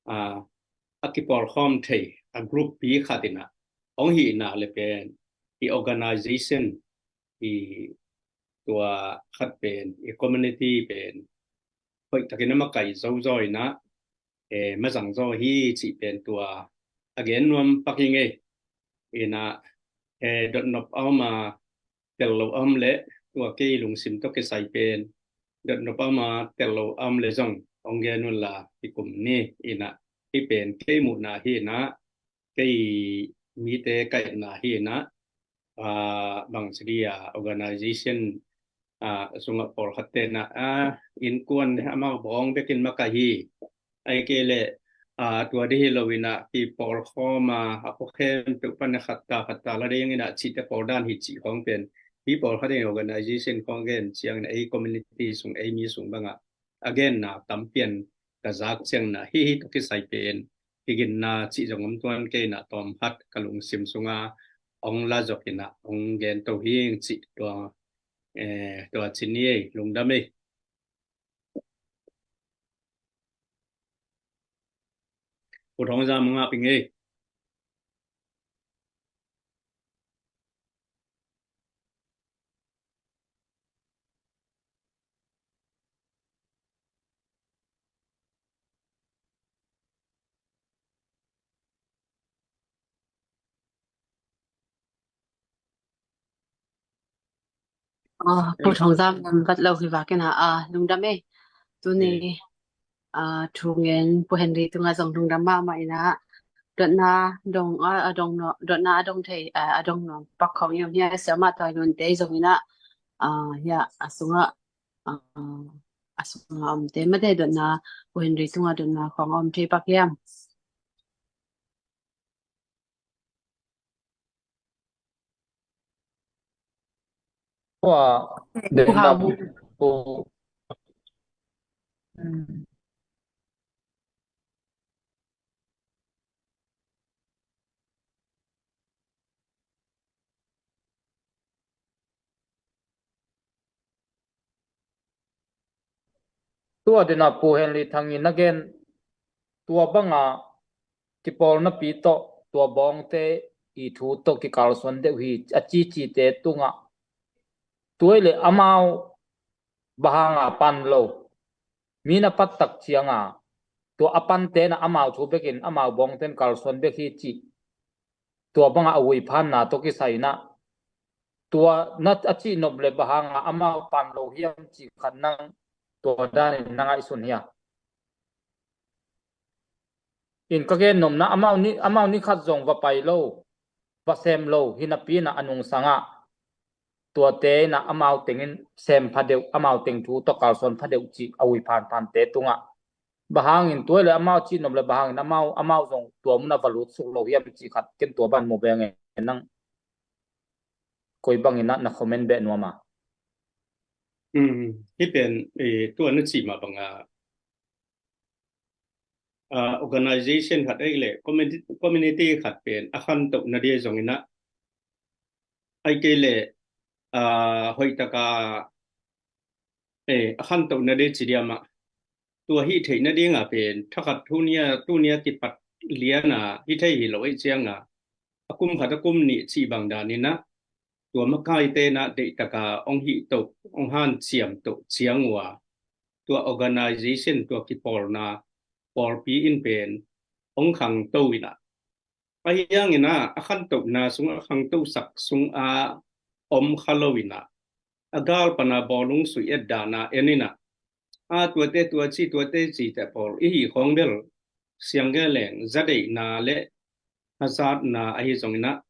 aa, a kipawl khawm thei, a group pi khat in ah, hong hih na leh pen, i organization, i tua khat pen, i community pen, hoih takin a makaih zo zaw in ah, eh, mazang zaw hi cih pen tua a gen nuam pak hi ing ei. In ah, eh, dotnop a om a, tel lo a om leh, tua kei lungsim tawh kisai pen, dotnop a om a, tel lo a om leh zong hong gen un la, i kum ni. In ah, hih pen kei muhna hi in ah, kei mite ka etna hi in ah, aa, bang ci ding a, organization, aa, sungah pawlkhatte in ah, aa, innkuan amau bawng bekin makaih hi. Ahih kei leh, aa, tua ding hi lo in ah, kipawlkhawm a, a khua khempeuh pan a khat ta khat ta la ding in ah cihte pawl dan hi cih khawng pen, hih pawlkhat in organization khawng gen ciang in ah, ei community sung, ei mi sung bang ah, a genna tampi in ka zak ciang in ah, hih, hih tawh kisai pen kiginna cih zong om tuan kei in ah, tawm khat ka lungsim sung a hong la zok in ah hong gen to hi ing cih tua, eh, tua ci ni ei, lungdam ei. Pu Thawng Zam, mangngap ing ei. Ah, Pu Thawng Zam, lam vat lo hi vak in ah, ah, lungdam ei. Tuni, eh, ah, thu ngen Pu Henry tungah zong lungdam mahmah in ah, dotna dong, ah, a dong nuam, dotna a dong thei, ah, a dong nuam pak khawng i om hi a, Siamah Tawi Lunte zong in ah, ah, hi a, a sungah, ah, a sungah omte mate dotna, Pu Henry tungah dotna khawng a om thei pak hiam? Tua, den na pu. Tua dena Pu Henry Thang in na gen, tua banga kipawlna pi tawh tua bawngte i thu tawh kikalsuan deuh hi a cicite tungah, tua le amau bang hanga pan lo, mi na pat tak cianga tua a pante na amau thu bekin amau bawngten kalsuan bek hi cih, tua banga a uiphanna tawh kisai na, tua na a cihnop le bang hanga amau pan lo hiam cih khat nang tua danin na ngaihsun hia? In ka gen nopna, amau ni, amau ni khat zong va pai lo, va sem lo hi napi na a nungsangah tuate in a amau tengin sem phadeuh, amau teng thu tawh kalsuan phadeuh cih a ui phanphante tungah. Bang hangin tua le amau cihnop le bang hangin amau, amau zong tua mun a va lut suk lo hiam cih khat ken tua ban mu veng e nang. Koi bangin a na comment beh nuam a. Hmm, hih pen, eh, tua na cih mah banga, ah, organization khat ei le community, community khat pen a khantoh nading zong inah, ahih kei le, ah, hoih taka, eh, a khantoh nading ci diam ah, tua hih theih nading ah pen thakhat tunia, tunia kipat liana hih thei hi lo ei cianga, a kum khat a kum nih cih bang dan inah, tua makaite inah deih taka hong hih toh, hong hanciam toh ciang uh a, tua organization, tua kipawlna pawlpi in pen hong khangto inah, ahi hang inah a khantohna sungah, a khantohsak sungah om kha lo inah, a gal pana bawlung sui et dana en inah, a tuate tua ci, tuate ci te pawl i hih khawng bel siangge leng zadeihna le hazatna ahi zong inah,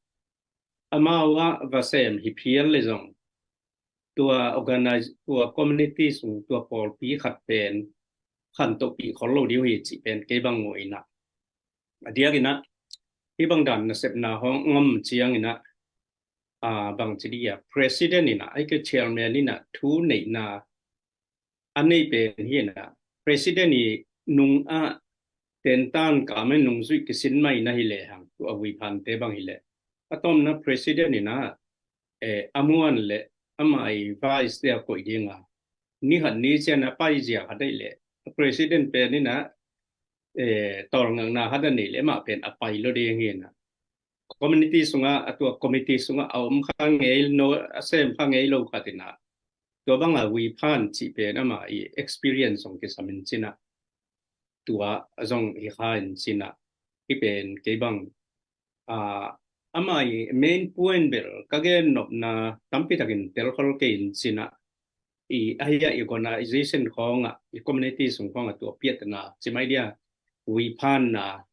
amau ah va sem hi phial le zong, tua organize, tua community sung, tua pawlpi khat pen khantohpih khol lo ding uh hi cih pen kei bang mu inah, a diak inah, hih bang dan nasepna hong om ciang inah, ah, bang ci dih ah, president inah, ahih kei chairman inah thu neihna a nei pen hi inah, president i nung ah tentan ka mah nungzuih kisin mah inah hi lehang, tua a vuiphante bang hi leh, a tomna president inah, eh, a muan le amah i vice te a koih dinga, ni khat ni ciang a paizia khat ahih leh, a president pen inah, eh, tawlngakna khat a nei le amah pen a pai lo ding hi inah, community sungah, a tua committee sungah a om kha ngei lo, a sem kha ngei lo khat inah, tua banga vuiphan cih pen amah i experience zong kisam in ci inah, tua zong hi kha in ci inah, hih pen kei bang, ah, amah i main point bel ka gen nopna tampi takin telkhol kei in ci inah, i, ahi ah i organization khawngah, i community sung khawngah tua piatna ci mai dia, vuiphanna,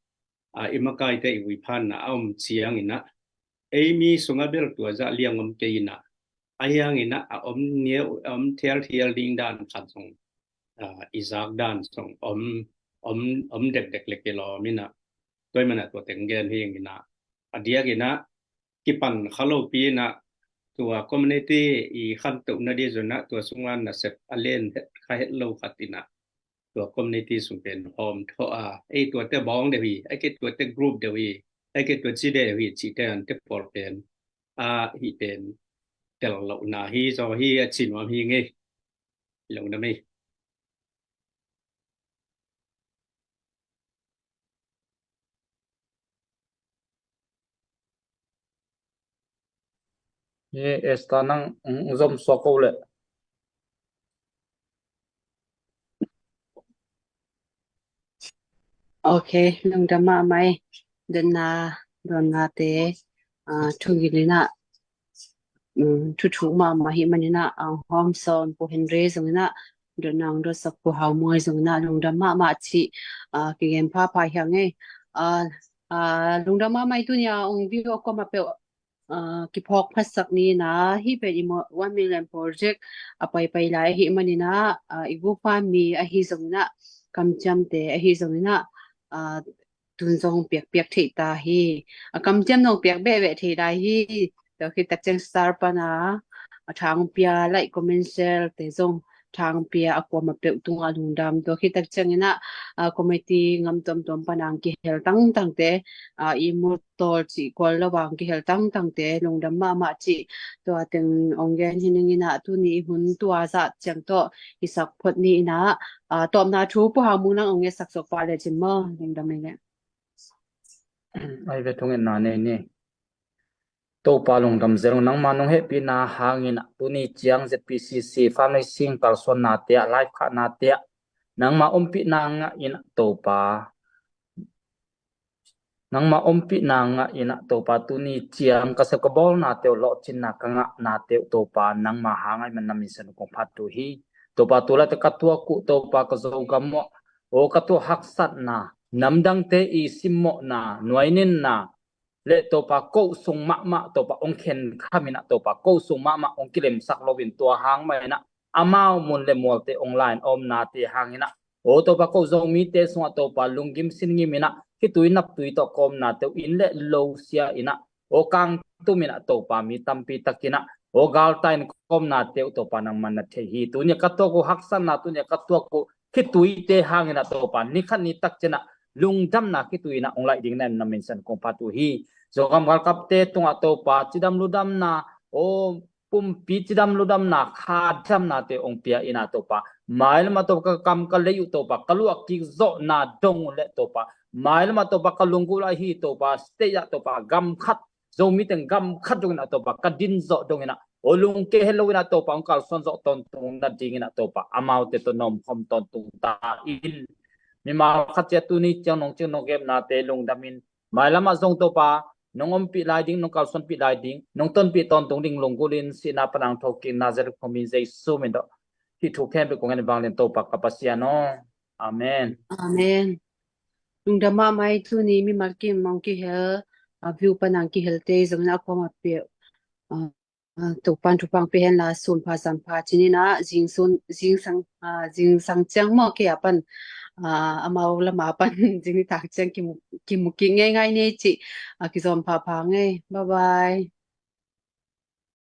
ah, i makaite i vuiphanna a om ciang inah, ei mi sungah bel tua zah liang om kei inah, ahi hang inah a om niau, a om thialthial ding dan khat zong, ah, i zak dan zong om, om, om dekdek le kilawm inah, tua ahih manah tua teng gen hi ing inah, a diak inah kipan kha lopi inah, tua community i khantoh nading zong inah, tua sungah nasep a len het kha het lo khat inah, tua community sung pen hawm thawh a, ei tuate bawng deuh hi, ahih kei tuate group deuh hi, ahih kei tua ci deuh hi cihte ante pawl pen, a, hih pen tel lohna hi zaw hi a ci nuam hi ing ei. Lungdam ei. Hi Esther, nang, mm, zom suak ko le. Ok, lungdam mahmah ei. Dotna, dotnate, ah, thugil inah, um, thuthuk mahmah hi man inah, ah, hawm sawn Pu Henry zong inah, dotna hong dotsak Pu Hau Muai zong inah lungdam mahmah cih, ah, kigen phapha hi ing ei. Ah, ah, lungdam mahmah ei, tunia hong view a kuamah peuh, ah, kiphawk phatsak ni inah, hih pen i mo-, one million project a paipai lai ahih man inah, ah, i GoFundMe ahi zong inah, kamciamte ahi zong inah, ah, tun zong piakpiak theih ta hi. A kamciam zong piak behbeh thei lai hi. Tua khit tak ciang star pana, a, thangpia, like, comment, share te zong thangpia, a kuamah peuh tungah lungdam. Tua khit tak ciang inah, a, committee ngam tuamtuam pana hong kihel tangtangte, a, i mutawl cih kual lo a hong kihel tangtangte lungdam mahmah cih tua teng hong gen hi ning inah, tuni i hun tua zah ciang tawh i sak phot ni inah, a, tawpna thu Pu Hau Muai nang hong ngetsak suak pah le cin maw, lungdam ei le. Ai ve, thungetna nei ni. Topa lungdam zel, nangma nong hehpihna hangin ah tuni ciang Z P C C family sing kalsuannate ah, live khahnate ah nangma ompihna ngah in ah Topa, nangma ompihna ngah in ah Topa, tuni ciang ka sep ka bawlnate uh, lawhcinna ka ngahnate uh Topa, nangma hang ahih man na min siangtho kong phat uh hi. Topa, tu laitak ka tuak uh Topa, ka Zogam uh, aw ka tuak haksatna, namdangte i simmawhna, nuaininna, le Topa ko sung mahmah Topa hong khenkham in ah Topa, ko sung mahmah hong kilemsak loin tua hang mah in ah amau mun le mualte hong lai-in a omnate hangin ah, aw Topa, ko Zomite sungah Topa lunggim singgim in ah khitui naptui tawh ka omnate uh inn le lo sia in ah, aw kangtum in ah Topa, mi tampi tak in ah O galtai in ka omnate uh Topa nangman na thei hi. Tuni a ka tuak uh haksatna, tuni a ka tuak uh khituite hangin ah Topa, ni khat ni tak ciangin ah lungdamna khitui in ah hong laih dingin ah na min siangtho kong phat uh hi. Zogam galkapte tungah Topa, cidam ludamna, o pumpi cidam ludamna, kha damnate hong pia in ah Topa, mailam ah Topa ka kam ka lei uh Topa, ka luah kik zawhna dong uh leh Topa, mailam ah Topa ka lunggulh ahi Topa, state ah Topa, gam khat, Zomi teng gam khat dongin ah Topa, ka din zawh dongin ah, o lungke het loin ah Topa, hong kalsuan zawh tawntung nadingin ah Topa, amaute tawh na omkhawm tawntung ta in. Mimal khat ciat tuni ciang nong cing nong gepnate lungdamin, mailam ah zong Topa, nong ompih lai ding, nong kalsuanpih lai ding, nong tonpih tawntung ding lunggulhin, sihna pan a hong thokik Nazareth khua min Jesu min tawh hih thu khempeuh kong ngen vanglian Topa ka Pasian aw. Amen. Amen. Lungdam mahmah ei. Tuni mimal kim hong kihel, a, view pan a hong kihelte zongin a kuamah peuh, a, a, Topan thupha hong pia hen la, sun pha zan pha ci ni in ah, zing sun, zing sang, a, zing sang ciang maw, kei a pan, a, amau lam a pan zing nitak ciang kimu, kimu kik ngeingai ni ei cih, a, kizom phapha ngei. Bye bye.